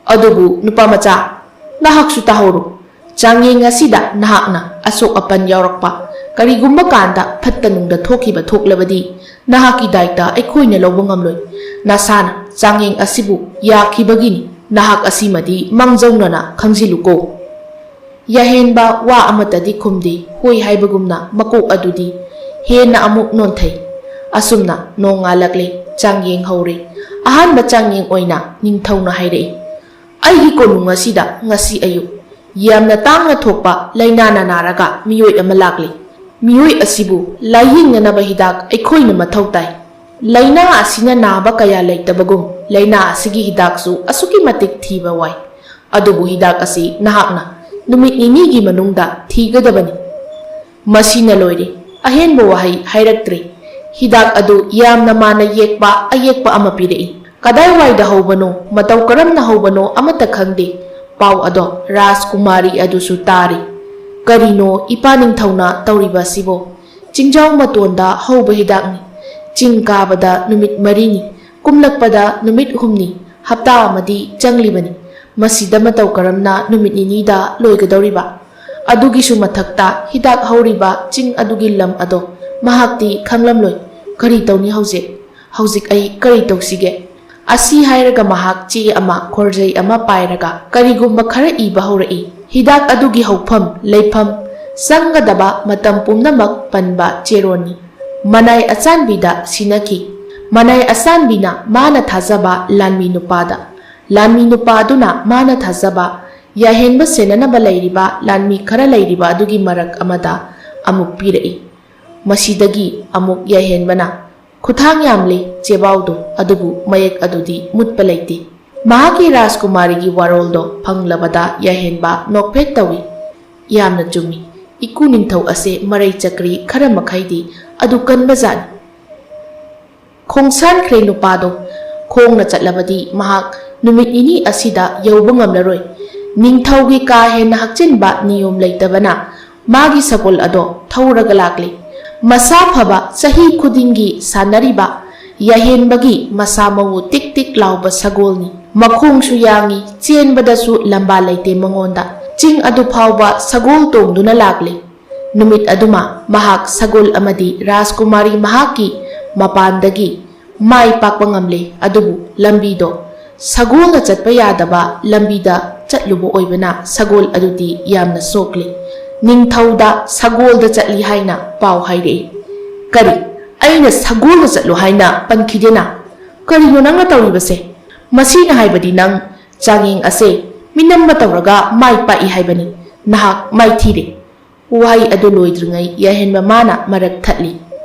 "ꯑꯗꯨꯕꯨ ꯅꯨꯄꯥ ꯃꯆꯥ, ꯅꯍꯥꯛꯁꯨ ꯇꯥꯍꯧꯔꯣ꯫ ꯆꯥꯡꯌꯦꯡ ꯑꯁꯤꯗ ꯅꯍꯥꯛꯅ ꯑꯁꯣꯛ ꯑꯄꯟ ꯌꯥꯎꯔꯛꯄ ꯀꯔꯤꯒꯨꯝꯕ ꯀꯥꯟꯗ ꯐꯠꯇ ꯅꯨꯡꯗ ꯊꯣꯛꯈꯤꯕ ꯊꯣꯛꯂꯕꯗꯤ ꯅꯍꯥꯛꯀꯤ ꯗꯥꯏꯇ ꯑꯩꯈꯣꯏꯅ ꯂꯧꯕ ꯉꯝꯂꯣꯏ꯫ ꯅꯁꯥꯅ ꯆꯥꯡꯌꯦꯡ ꯑꯁꯤꯕꯨ ꯌꯥꯈꯤꯕꯒꯤꯅꯤ꯫ ꯅꯍꯥꯛ ꯑꯁꯤꯃꯗꯤ ꯃꯥꯡꯖꯧꯅꯅ ꯈꯪꯖꯤꯜꯂꯨꯀꯣ꯫" ꯌꯥꯍꯦꯟꯕ ꯋꯥ ꯑꯃꯠꯇꯗꯤ ꯈꯨꯝꯗꯦ꯫ ꯍꯣꯏ ꯍꯥꯏꯕꯒꯨꯝꯅ ꯃꯀꯣꯛ ꯑꯗꯨꯗꯤ ꯍꯦꯟꯅ ꯑꯃꯨꯛ ꯅꯣꯟꯊꯩ꯫ ꯑꯁꯨꯝꯅ ꯅꯣꯡꯉꯥꯜꯂꯛꯂꯦ꯫ ꯆꯥꯡꯌꯦꯡ ꯍꯧꯔꯦ꯫ ꯑꯍꯥꯟꯕ ꯆꯥꯡꯌꯦꯡ ꯑꯣꯏꯅ ꯅꯤꯡꯊꯧꯅ ꯍꯥꯏꯔꯛꯏ, "ꯑꯩꯒꯤ ꯀꯣꯅꯨꯡ ꯑꯁꯤꯗ ꯉꯁꯤ ꯑꯌꯨꯛ ꯌꯥꯝꯅ ꯇꯥꯡꯅ ꯊꯣꯛꯄ ꯂꯥꯏꯅꯥꯅ ꯅꯥꯔꯒ ꯃꯤꯑꯣꯏ ꯑꯃ ꯂꯥꯛꯂꯤ꯫ ꯃꯤꯑꯣꯏ ꯑꯁꯤꯕꯨ ꯂꯥꯏꯌꯦꯡꯅꯅꯕ ꯍꯤꯗꯥꯛ ꯑꯩꯈꯣꯏꯅ ꯃꯊꯧ ꯇꯥꯏ꯫ ꯂꯥꯏꯅꯥ ꯑꯁꯤꯅ ꯅꯥꯕ ꯀꯌꯥ ꯂꯩꯇꯕꯒꯨꯝ, ꯂꯥꯏꯅꯥ ꯑꯁꯤꯒꯤ ꯍꯤꯗꯥꯛꯁꯨ ꯑꯁꯨꯛꯀꯤ ꯃꯇꯤꯛ ꯊꯤꯕ ꯋꯥꯏ꯫ ꯑꯗꯨꯕꯨ ꯍꯤꯗꯥꯛ ꯑꯁꯤ ꯅꯍꯥꯛꯅ ꯅꯨꯃꯤꯠ ꯅꯤꯅꯤꯒꯤ ꯃꯅꯨꯡꯗ ꯊꯤꯒꯗꯕꯅꯤ꯫" ꯃꯁꯤꯅ ꯂꯣꯏꯔꯦ꯫ ꯑꯍꯦꯟꯕ ꯋꯥꯍꯩ ꯍꯥꯏꯔꯛꯇ꯭ꯔꯦ꯫ ꯍꯤꯗꯥꯛ ꯑꯗꯨ ꯌꯥꯝꯅ ꯃꯥꯅ ꯌꯦꯛꯄ ꯑꯌꯦꯛꯄ ꯑꯃ ꯄꯤꯔꯛꯏ꯫ ꯀꯗꯥꯏꯋꯥꯏꯗ ꯍꯧꯕꯅꯣ, ꯃꯇꯧ ꯀꯔꯝꯅ ꯍꯧꯕꯅꯣ ꯑꯃꯠꯇ ꯈꯪꯗꯦ꯫ ꯄꯥꯎ ꯑꯗꯣ ꯔꯥꯖꯀꯨꯃꯥꯔꯤ ꯑꯗꯨꯁꯨ ꯇꯥꯔꯤ꯫ "ꯀꯔꯤꯅꯣ ꯏꯄꯥ ꯅꯤꯡꯊꯧꯅ ꯇꯧꯔꯤꯕ ꯑꯁꯤꯕꯣ? ꯆꯤꯡꯖꯥꯎ ꯃꯇꯣꯟꯗ ꯍꯧꯕ ꯍꯤꯗꯥꯛꯅꯤ꯫ ꯆꯤꯡ ꯀꯥꯕꯗ ꯅꯨꯃꯤꯠ ꯃꯔꯤꯅꯤ, ꯀꯨꯝꯂꯛꯄꯗ ꯅꯨꯃꯤꯠ ꯍꯨꯝꯅꯤ, ꯍꯞꯇꯥ ꯑꯃꯗꯤ ꯆꯪꯂꯤꯕꯅꯤ꯫ ꯃꯁꯤꯗ ꯃꯇꯧ ꯀꯔꯝꯅ ꯅꯨꯃꯤꯠ ꯅꯤꯅꯤꯗ ꯂꯣꯏꯒꯗꯧꯔꯤꯕ? ꯑꯗꯨꯒꯤꯁꯨ ꯃꯊꯛꯇ ꯍꯤꯗꯥꯛ ꯍꯧꯔꯤꯕ ꯆꯤꯡ ꯑꯗꯨꯒꯤ ꯂꯝ ꯑꯗꯣ ꯃꯍꯥꯛꯇꯤ ꯈꯪꯂꯝꯂꯣꯏ꯫ ꯀꯔꯤ ꯇꯧꯅꯤ ꯍꯧꯖꯤꯛ? ꯍꯧꯖꯤꯛ ꯑꯩ ꯀꯔꯤ ꯇꯧꯁꯤꯒꯦ?" ꯑꯁꯤ ꯍꯥꯏꯔꯒ ꯃꯍꯥꯛ ꯆꯦ ꯑꯃ, ꯈꯣꯔꯖꯩ ꯑꯃ ꯄꯥꯏꯔꯒ ꯀꯔꯤꯒꯨꯝꯕ ꯈꯔ ꯏꯕ ꯍꯧꯔꯛꯏ꯫ ꯍꯤꯗꯥꯛ ꯑꯗꯨꯒꯤ ꯍꯧꯐꯝ, ꯂꯩꯐꯝ, ꯆꯪꯒꯗꯕ ꯃꯇꯝ ꯄꯨꯝꯅꯃꯛ ꯄꯟꯕ ꯆꯦꯔꯣꯜꯅꯤ꯫ ꯃꯅꯥꯏ ꯑꯆꯥꯟꯕꯤꯗ ꯁꯤꯟꯅꯈꯤ꯫ ꯃꯅꯥꯏ ꯑꯆꯥꯟꯕꯤꯅ ꯃꯥꯅ ꯊꯥꯖꯕ ꯂꯥꯟꯃꯤ ꯅꯨꯄꯥꯗ, ꯂꯥꯟꯃꯤ ꯅꯨꯄꯥ ꯑꯗꯨꯅ ꯃꯥꯅ ꯊꯥꯖꯕ ꯌꯥꯍꯦꯟꯕ ꯁꯦꯟꯅꯅꯕ ꯂꯩꯔꯤꯕ ꯂꯥꯟꯃꯤ ꯈꯔ ꯂꯩꯔꯤꯕ ꯑꯗꯨꯒꯤ ꯃꯔꯛ ꯑꯃꯗ ꯑꯃꯨꯛ ꯄꯤꯔꯛꯏ꯫ ꯃꯁꯤꯗꯒꯤ ꯑꯃꯨꯛ ꯌꯥꯍꯦꯟꯕꯅ, "ꯈꯨꯊꯥꯡ ꯌꯥꯝꯂꯤ ꯆꯦꯕꯥꯎꯗꯣ, ꯑꯗꯨꯕꯨ ꯃꯌꯦꯛ ꯑꯗꯨꯗꯤ ꯃꯨꯠꯄ ꯂꯩꯇꯦ꯫" ꯃꯍꯥꯛꯀꯤ ꯔꯥꯖꯀꯨꯃꯥꯔꯤꯒꯤ ꯋꯥꯔꯣꯜꯗꯣ ꯐꯪꯂꯕꯗ ꯌꯥꯍꯦꯟꯕ ꯅꯣꯛꯐꯦꯠ ꯇꯧꯏ꯫ "ꯌꯥꯝꯅ ꯆꯨꯝꯃꯤ꯫ ꯏꯀꯨ ꯅꯤꯡꯊꯧ ꯑꯁꯦ ꯃꯔꯩ ꯆꯀ꯭ꯔꯤ ꯈꯔ ꯃꯈꯩꯗꯤ ꯑꯗꯨ ꯀꯟꯕꯖꯥꯠꯅꯤ꯫ ꯈꯣꯡꯁꯥꯟꯈ꯭ꯔꯦ ꯅꯨꯄꯥꯗꯣ꯫ ꯈꯣꯡꯅ ꯆꯠꯂꯕꯗꯤ ꯃꯍꯥꯛ ꯅꯨꯃꯤꯠ ꯅꯤꯅꯤ ꯑꯁꯤꯗ ꯌꯧꯕ ꯉꯝꯂꯔꯣꯏ꯫ ꯅꯤꯡꯊꯧꯒꯤ ꯀꯥ ꯍꯦꯟꯅ ꯍꯛꯆꯤꯟꯕ ꯅꯤꯌꯣꯝ ꯂꯩꯇꯕꯅ ꯃꯥꯒꯤ ꯁꯒꯣꯜ ꯑꯗꯣ ꯊꯧꯔꯒ ꯂꯥꯛꯂꯤ꯫ ꯃꯁꯥ ꯐꯕ, ꯆꯍꯤ ꯈꯨꯗꯤꯡꯒꯤ ꯁꯥꯟꯅꯔꯤꯕ ꯌꯥꯍꯦꯟꯕꯒꯤ ꯃꯁꯥ ꯃꯎ ꯇꯤꯛ ꯇꯤꯛ ꯂꯥꯎꯕ ꯁꯒꯣꯜꯅꯤ꯫ ꯃꯈꯣꯡꯁꯨ ꯌꯥꯡꯏ, ꯆꯦꯟꯕꯗꯁꯨ ꯂꯝꯕꯥ ꯂꯩꯇꯦ ꯃꯉꯣꯟꯗ꯫ ꯆꯤꯡ ꯑꯗꯨ ꯐꯥꯎꯕ ꯁꯒꯣꯜ ꯇꯣꯡꯗꯨꯅ ꯂꯥꯛꯂꯤ꯫ ꯅꯨꯃꯤꯠ ꯑꯗꯨꯃ ꯃꯍꯥꯛ ꯁꯒꯣꯜ ꯑꯃꯗꯤ ꯔꯥꯖꯀꯨꯃꯥꯔꯤ ꯃꯍꯥꯛꯀꯤ ꯃꯄꯥꯟꯗꯒꯤ ꯃꯥꯏ ꯄꯥꯛꯄ ꯉꯝꯂꯦ, ꯑꯗꯨꯕꯨ ꯂꯝꯕꯤꯗꯣ ꯁꯒꯣꯜꯅ ꯆꯠꯄ ꯌꯥꯗꯕ ꯂꯝꯕꯤꯗ ꯆꯠꯂꯨꯕ ꯑꯣꯏꯕꯅ ꯁꯒꯣꯜ ꯑꯗꯨꯗꯤ ꯌꯥꯝꯅ ꯁꯣꯛꯂꯦ꯫ ꯅꯤꯡꯊꯧꯗ ꯁꯒꯣꯜꯗ ꯆꯠꯂꯤ ꯍꯥꯏꯅ ꯄꯥꯎ ꯍꯥꯏꯔꯛꯏ꯫ "ꯀꯔꯤ? ꯑꯩꯅ ꯁꯒꯣꯜꯗ ꯆꯠꯂꯨ ꯍꯥꯏꯅ ꯄꯟꯈꯤꯗꯦꯅ꯫ ꯀꯔꯤꯅꯣ ꯅꯪꯅ ꯇꯧꯔꯤꯕꯁꯦ? ꯃꯁꯤꯅ ꯍꯥꯏꯕꯗꯤ ꯅꯪ ꯆꯥꯡꯌꯦꯡ ꯑꯁꯦ ꯃꯤꯅꯝꯕ ꯇꯧꯔꯒ ꯃꯥꯏ ꯄꯥꯛꯏ ꯍꯥꯏꯕꯅꯤ꯫ ꯅꯍꯥꯛ ꯃꯥꯏꯊꯤꯔꯦ꯫ ꯋꯥꯍꯩ ꯑꯗꯨ ꯂꯣꯏꯗ꯭ꯔꯤꯉꯩ ꯌꯥꯍꯦꯟꯕ ꯃꯥꯅ ꯃꯔꯛ ꯊꯠꯂꯤ꯫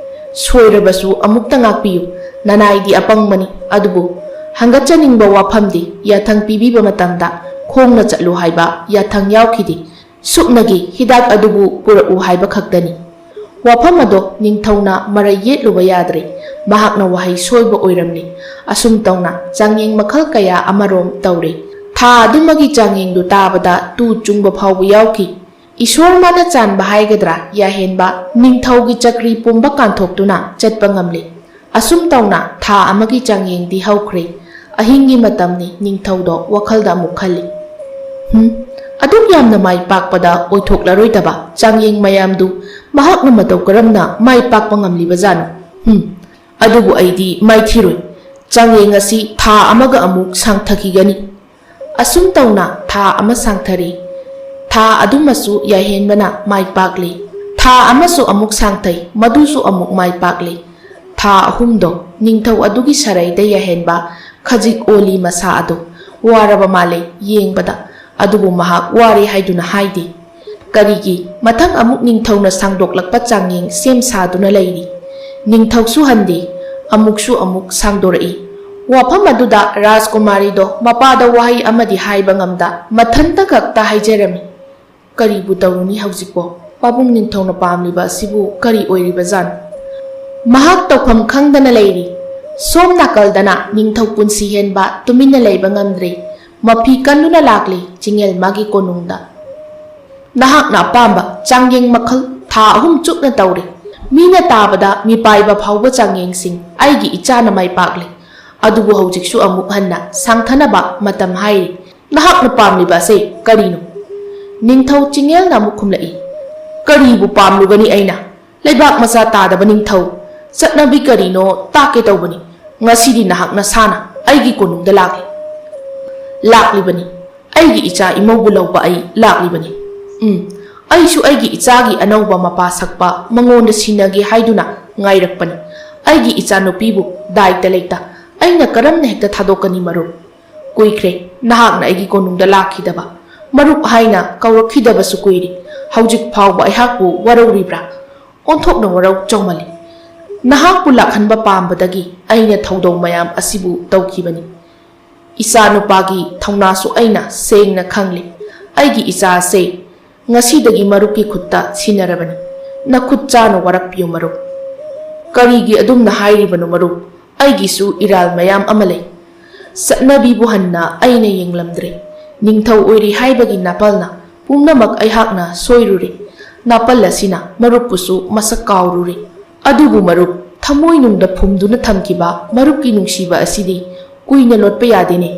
ꯁꯣꯏꯔꯕꯁꯨ ꯑꯃꯨꯛꯇ ꯉꯥꯛꯄꯤꯌꯨ꯫ ꯅꯅꯥꯏꯗꯤ ꯑꯄꯪꯕꯅꯤ꯫ ꯑꯗꯨꯕꯨ ꯍꯪꯒꯠꯆꯅꯤꯡꯕ ꯋꯥꯐꯝꯗꯤ ꯌꯥꯊꯪ ꯄꯤꯕꯤꯕ ꯃꯇꯝꯗ ꯈꯣꯡꯅ ꯆꯠꯂꯨ ꯍꯥꯏꯕ ꯌꯥꯊꯪ ꯌꯥꯎꯈꯤꯗꯦ꯫ ꯁꯨꯞꯅꯒꯤ ꯍꯤꯗꯥꯛ ꯑꯗꯨꯕꯨ ꯄꯨꯔꯛꯎ ꯍꯥꯏꯕ ꯈꯛꯇꯅꯤ꯫ ꯋꯥꯐꯝ ꯑꯗꯣ ꯅꯤꯡꯊꯧꯅ ꯃꯔꯩ ꯌꯦꯠꯂꯨꯕ ꯌꯥꯗ꯭ꯔꯦ꯫ ꯃꯍꯥꯛꯅ ꯋꯥꯍꯩ ꯁꯣꯏꯕ ꯑꯣꯏꯔꯝꯂꯦ꯫ ꯑꯁꯨꯝ ꯇꯧꯅ ꯆꯥꯡꯌꯦꯡ ꯃꯈꯜ ꯀꯌꯥ ꯑꯃꯔꯣꯝ ꯇꯧꯔꯦ꯫ ꯊꯥ ꯑꯗꯨꯃꯒꯤ ꯆꯥꯡꯌꯦꯡꯗꯨ ꯇꯥꯕꯗ ꯇꯨ ꯆꯨꯡꯕ ꯐꯥꯎꯕ ꯌꯥꯎꯈꯤ꯫ ꯏꯁꯣꯔ ꯃꯥꯅ ꯆꯥꯟꯕ ꯍꯥꯏꯒꯗ꯭ꯔꯥ, ꯌꯥꯍꯦꯟꯕ ꯅꯤꯡꯊꯧꯒꯤ ꯆꯀ꯭ꯔꯤ ꯄꯨꯝꯕ ꯀꯥꯟꯊꯣꯛꯇꯨꯅ ꯆꯠꯄ ꯉꯝꯂꯦ꯫ ꯑꯁꯨꯝ ꯇꯧꯅ ꯊꯥ ꯑꯃꯒꯤ ꯆꯥꯡꯌꯦꯡꯗꯤ ꯍꯧꯈ꯭ꯔꯦ꯫ ꯑꯍꯤꯡꯒꯤ ꯃꯇꯝꯅꯤ꯫ ꯅꯤꯡꯊꯧꯗꯣ ꯋꯥꯈꯜꯗ ꯑꯃꯨꯛ ꯈꯜꯂꯤ꯫ "ꯍꯨꯝ, ꯑꯗꯨꯛ ꯌꯥꯝꯅ ꯃꯥꯏ ꯄꯥꯛꯄꯗ ꯑꯣꯏꯊꯣꯛꯂꯔꯣꯏꯗꯕ ꯆꯥꯡꯌꯦꯡ ꯃꯌꯥꯝꯗꯨ ꯃꯍꯥꯛꯅ ꯃꯇꯧ ꯀꯔꯝꯅ ꯃꯥꯏ ꯄꯥꯛꯄ ꯉꯝꯂꯤꯕꯖꯥꯠꯅꯣ? ꯍꯨꯝ, ꯑꯗꯨꯕꯨ ꯑꯩꯗꯤ ꯃꯥꯏꯊꯤꯔꯣꯏ꯫ ꯆꯥꯡꯌꯦꯡ ꯑꯁꯤ ꯊꯥ ꯑꯃꯒ ꯑꯃꯨꯛ ꯁꯥꯡꯊꯈꯤꯒꯅꯤ꯫" ꯑꯁꯨꯝ ꯇꯧꯅ ꯊꯥ ꯑꯃ ꯁꯥꯡꯊꯔꯤ꯫ ꯊꯥ ꯑꯗꯨꯃꯁꯨ ꯌꯥꯍꯦꯟꯕꯅ ꯃꯥꯏ ꯄꯥꯛꯂꯤ꯫ ꯊꯥ ꯑꯃꯁꯨ ꯑꯃꯨꯛ ꯁꯥꯡꯊꯩ, ꯃꯗꯨꯁꯨ ꯑꯃꯨꯛ ꯃꯥꯏ ꯄꯥꯛꯂꯤ꯫ ꯊꯥ ꯑꯍꯨꯝꯗꯣ ꯅꯤꯡꯊꯧ ꯑꯗꯨꯒꯤ ꯁꯔꯩꯗ ꯌꯥꯍꯦꯟꯕ ꯈꯖꯤꯛ ꯑꯣꯜꯂꯤ ꯃꯁꯥ ꯑꯗꯨ꯫ ꯋꯥꯔꯕ ꯃꯥꯜꯂꯦ ꯌꯦꯡꯕꯗ꯫ ꯑꯗꯨꯕꯨ ꯃꯍꯥꯛ ꯋꯥꯔꯦ ꯍꯥꯏꯗꯨꯅ ꯍꯥꯏꯗꯦ꯫ ꯀꯔꯤꯒꯤ ꯃꯊꯪ ꯑꯃꯨꯛ ꯅꯤꯡꯊꯧꯅ ꯁꯥꯡꯗꯣꯛꯂꯛꯄ ꯆꯥꯡꯌꯦꯡ ꯁꯦꯝ ꯁꯥꯗꯨꯅ ꯂꯩꯔꯤ꯫ ꯅꯤꯡꯊꯧꯁꯨ ꯍꯟꯗꯦ꯫ ꯑꯃꯨꯛꯁꯨ ꯑꯃꯨꯛ ꯁꯥꯡꯗꯣꯔꯛꯏ꯫ ꯋꯥꯐꯝ ꯑꯗꯨꯗ ꯔꯥꯖꯀꯨꯃꯥꯔꯤꯗꯣ ꯃꯄꯥꯗ ꯋꯥꯍꯩ ꯑꯃꯗꯤ ꯍꯥꯏꯕ ꯉꯝꯗ ꯃꯊꯟꯇ ꯈꯛꯇ ꯍꯥꯏꯖꯔꯝꯃꯤ꯫ "ꯀꯔꯤꯕꯨ ꯇꯧꯔꯨꯅꯤ ꯍꯧꯖꯤꯛꯄꯣ? ꯄꯥꯕꯨꯡ ꯅꯤꯡꯊꯧꯅ ꯄꯥꯝꯂꯤꯕ ꯑꯁꯤꯕꯨ ꯀꯔꯤ ꯑꯣꯏꯔꯤꯕꯖꯥꯠꯅꯣ?" ꯃꯍꯥꯛ ꯇꯧꯐꯝ ꯈꯪꯗꯅ ꯂꯩꯔꯤ꯫ ꯁꯣꯝ ꯅꯥꯀꯜꯗꯅ ꯅꯤꯡꯊꯧ ꯄꯨꯟꯁꯤ ꯍꯦꯟꯕ ꯇꯨꯃꯤꯟꯅ ꯂꯩꯕ ꯉꯝꯗ꯭ꯔꯦ꯫ ꯃꯐꯤ ꯀꯟꯗꯨꯅ ꯂꯥꯛꯂꯤ ꯆꯤꯡꯉꯦꯜ ꯃꯥꯒꯤ ꯀꯣꯅꯨꯡꯗ꯫ "ꯅꯍꯥꯛꯅ ꯑꯄꯥꯝꯕ ꯆꯥꯡꯌꯦꯡ ꯃꯈꯜ ꯊꯥ ꯑꯍꯨꯝ ꯆꯨꯞꯅ ꯇꯧꯔꯦ꯫ ꯃꯤꯅ ꯇꯥꯕꯗ ꯃꯤꯄꯥꯏꯕ ꯐꯥꯎꯕ ꯆꯥꯡꯌꯦꯡꯁꯤꯡ ꯑꯩꯒꯤ ꯏꯆꯥꯅ ꯃꯥꯏ ꯄꯥꯛꯂꯦ꯫ ꯑꯗꯨꯕꯨ ꯍꯧꯖꯤꯛꯁꯨ ꯑꯃꯨꯛ ꯍꯟꯅ ꯁꯥꯡꯊꯅꯕ ꯃꯇꯝ ꯍꯥꯏꯔꯤ꯫ ꯅꯍꯥꯛꯅ ꯄꯥꯝꯂꯤꯕ ꯑꯁꯦ ꯀꯔꯤꯅꯣ?" ꯅꯤꯡꯊꯧ ꯆꯤꯡꯉꯦꯜꯅ ꯑꯃꯨꯛ ꯈꯨꯝꯂꯛꯏ꯫ "ꯀꯔꯤꯕꯨ ꯄꯥꯝꯂꯨꯒꯅꯤ ꯑꯩꯅ? ꯂꯩꯕꯥꯛ ꯃꯆꯥ ꯇꯥꯗꯕ ꯅꯤꯡꯊꯧ, ꯆꯠꯅꯕꯤ ꯀꯔꯤꯅꯣ ꯇꯥꯛꯀꯦ ꯇꯧꯕꯅꯤ꯫ ꯉꯁꯤꯗꯤ ꯅꯍꯥꯛ ꯅꯁꯥꯅ ꯑꯩꯒꯤ ꯀꯣꯅꯨꯡꯗ ꯂꯥꯛꯂꯤ꯫" "ꯂꯥꯛꯂꯤꯕꯅꯤ꯫ ꯑꯩꯒꯤ ꯏꯆꯥ ꯏꯃꯧꯕꯨ ꯂꯧꯕ ꯑꯩ ꯂꯥꯛꯂꯤꯕꯅꯤ꯫ ꯎꯝ, ꯑꯩꯁꯨ ꯑꯩꯒꯤ ꯏꯆꯥꯒꯤ ꯑꯅꯧꯕ ꯃꯄꯥ ꯁꯛꯄ ꯃꯉꯣꯟꯗ ꯁꯤꯟꯅꯒꯦ ꯍꯥꯏꯗꯨꯅ ꯉꯥꯏꯔꯛꯄꯅꯤ꯫ ꯑꯩꯒꯤ ꯏꯆꯥꯅꯨꯄꯤꯕꯨ ꯗꯥꯏꯇ ꯂꯩꯇ ꯑꯩꯅ ꯀꯔꯝꯅ ꯍꯦꯛꯇ ꯊꯥꯗꯣꯛꯀꯅꯤ ꯃꯔꯨꯞ? ꯀꯨꯏꯈ꯭ꯔꯦ ꯅꯍꯥꯛꯅ ꯑꯩꯒꯤ ꯀꯣꯅꯨꯡꯗ ꯂꯥꯛꯈꯤꯗꯕ, ꯃꯔꯨꯞ ꯍꯥꯏꯅ ꯀꯧꯔꯛꯈꯤꯗꯕꯁꯨ ꯀꯨꯏꯔꯦ꯫ ꯍꯧꯖꯤꯛ ꯐꯥꯎꯕ ꯑꯩꯍꯥꯛꯄꯨ ꯋꯥꯔꯧꯔꯤꯕ꯭ꯔꯥ? ꯑꯣꯟꯊꯣꯛꯅ ꯋꯥꯔꯧ ꯆꯥꯎꯃꯜꯂꯤ꯫ ꯅꯍꯥꯛꯄꯨ ꯂꯥꯛꯍꯟꯕ ꯄꯥꯝꯕꯗꯒꯤ ꯑꯩꯅ ꯊꯧꯗꯧ ꯃꯌꯥꯝ ꯑꯁꯤꯕꯨ ꯇꯧꯈꯤꯕꯅꯤ꯫ ꯏꯆꯥ ꯅꯨꯄꯥꯒꯤ ꯊꯧꯅꯥꯁꯨ ꯑꯩꯅ ꯁꯦꯡꯅ ꯈꯪꯂꯤ꯫ ꯑꯩꯒꯤ ꯏꯆꯥ ꯑꯁꯦ ꯉꯁꯤꯗꯒꯤ ꯃꯔꯨꯞꯀꯤ ꯈꯨꯠꯇ ꯁꯤꯟꯅꯔꯕꯅꯤ꯫ ꯅꯈꯨꯠ ꯆꯥꯅ ꯋꯥꯔꯛꯄꯤꯌꯨ ꯃꯔꯨꯞ꯫ ꯀꯔꯤꯒꯤ ꯑꯗꯨꯝꯅ ꯍꯥꯏꯔꯤꯕꯅꯣ ꯃꯔꯨꯞ? ꯑꯩꯒꯤꯁꯨ ꯏꯔꯥꯜ ꯃꯌꯥꯝ ꯑꯃ ꯂꯩ꯫ ꯆꯠꯅꯕꯤꯕꯨ ꯍꯟꯅ ꯑꯩꯅ ꯌꯦꯡꯂꯝꯗ꯭ꯔꯦ꯫ ꯅꯤꯡꯊꯧ ꯑꯣꯏꯔꯤ ꯍꯥꯏꯕꯒꯤ ꯅꯥꯄꯜꯅ ꯄꯨꯝꯅꯃꯛ ꯑꯩꯍꯥꯛꯅ ꯁꯣꯏꯔꯨꯔꯦ꯫ ꯅꯥꯄꯜ ꯑꯁꯤꯅ ꯃꯔꯨꯞꯄꯨꯁꯨ ꯃꯁꯛ ꯀꯥꯎꯔꯨꯔꯦ꯫ ꯑꯗꯨꯕꯨ ꯃꯔꯨꯞ, ꯊꯃꯣꯏꯅꯨꯡꯗ ꯐꯨꯝꯗꯨꯅ ꯊꯝꯈꯤꯕ ꯃꯔꯨꯞꯀꯤ ꯅꯨꯡꯁꯤꯕ ꯑꯁꯤꯗꯤ ꯀꯨꯏꯅ ꯂꯣꯠꯄ ꯌꯥꯗꯦꯅꯦ꯫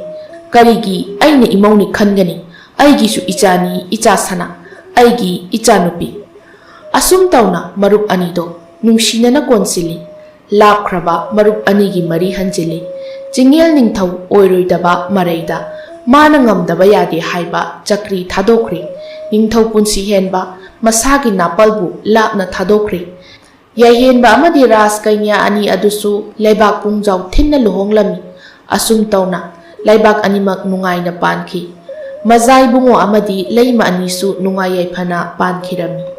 ꯀꯔꯤꯒꯤ ꯑꯩꯅ ꯏꯃꯧꯅꯤ ꯈꯟꯒꯅꯤ? ꯑꯩꯒꯤꯁꯨ ꯏꯆꯥꯅꯤ, ꯏꯆꯥ ꯁꯅꯥ, ꯑꯩꯒꯤ ꯏꯆꯥꯅꯨꯄꯤ꯫ ꯑꯁꯨꯝ ꯇꯧꯅ ꯃꯔꯨꯞ ꯑꯅꯤꯗꯣ ꯅꯨꯡꯁꯤꯅꯅ ꯀꯣꯟꯁꯤꯜꯂꯤ꯫ ꯂꯥꯞꯈ꯭ꯔꯕ ꯃꯔꯨꯞ ꯑꯅꯤꯒꯤ ꯃꯔꯤ ꯍꯟꯖꯤꯜꯂꯤ꯫ ꯆꯤꯡꯌꯦꯜ ꯅꯤꯡꯊꯧ ꯑꯣꯏꯔꯣꯏꯗꯕ ꯃꯔꯩꯗ ꯃꯥꯅ ꯉꯝꯗꯕ ꯌꯥꯗꯦ ꯍꯥꯏꯕ ꯆꯀ꯭ꯔꯤ ꯊꯥꯗꯣꯛꯈ꯭ꯔꯦ꯫ ꯅꯤꯡꯊꯧ ꯄꯨꯟꯁꯤ ꯍꯦꯟꯕ ꯃꯁꯥꯒꯤ ꯅꯥꯄꯜꯕꯨ ꯂꯥꯞꯅ ꯊꯥꯗꯣꯛꯈ꯭ꯔꯦ꯫ ꯌꯥꯏꯍꯦꯟꯕ ꯑꯃꯗꯤ ꯔꯥꯖꯀꯩꯅ꯭ꯌꯥ ꯑꯅꯤ ꯑꯗꯨꯁꯨ ꯂꯩꯕꯥꯛ ꯄꯨꯡꯖꯥꯎ ꯊꯤꯟꯅ ꯂꯨꯍꯣꯡꯂꯝꯃꯤ꯫ ꯑꯁꯨꯝ ꯇꯧꯅ ꯂꯩꯕꯥꯛ ꯑꯅꯤꯃꯛ ꯅꯨꯡꯉꯥꯏꯅ ꯄꯥꯟꯈꯤ꯫ ꯃꯖꯥ ꯏꯕꯨꯡꯉꯣ ꯑꯃꯗꯤ ꯂꯩꯃ ꯑꯅꯤꯁꯨ ꯅꯨꯡꯉꯥꯏ ꯌꯥꯏꯐꯅ ꯄꯥꯟꯈꯤꯔꯝꯃꯤ꯫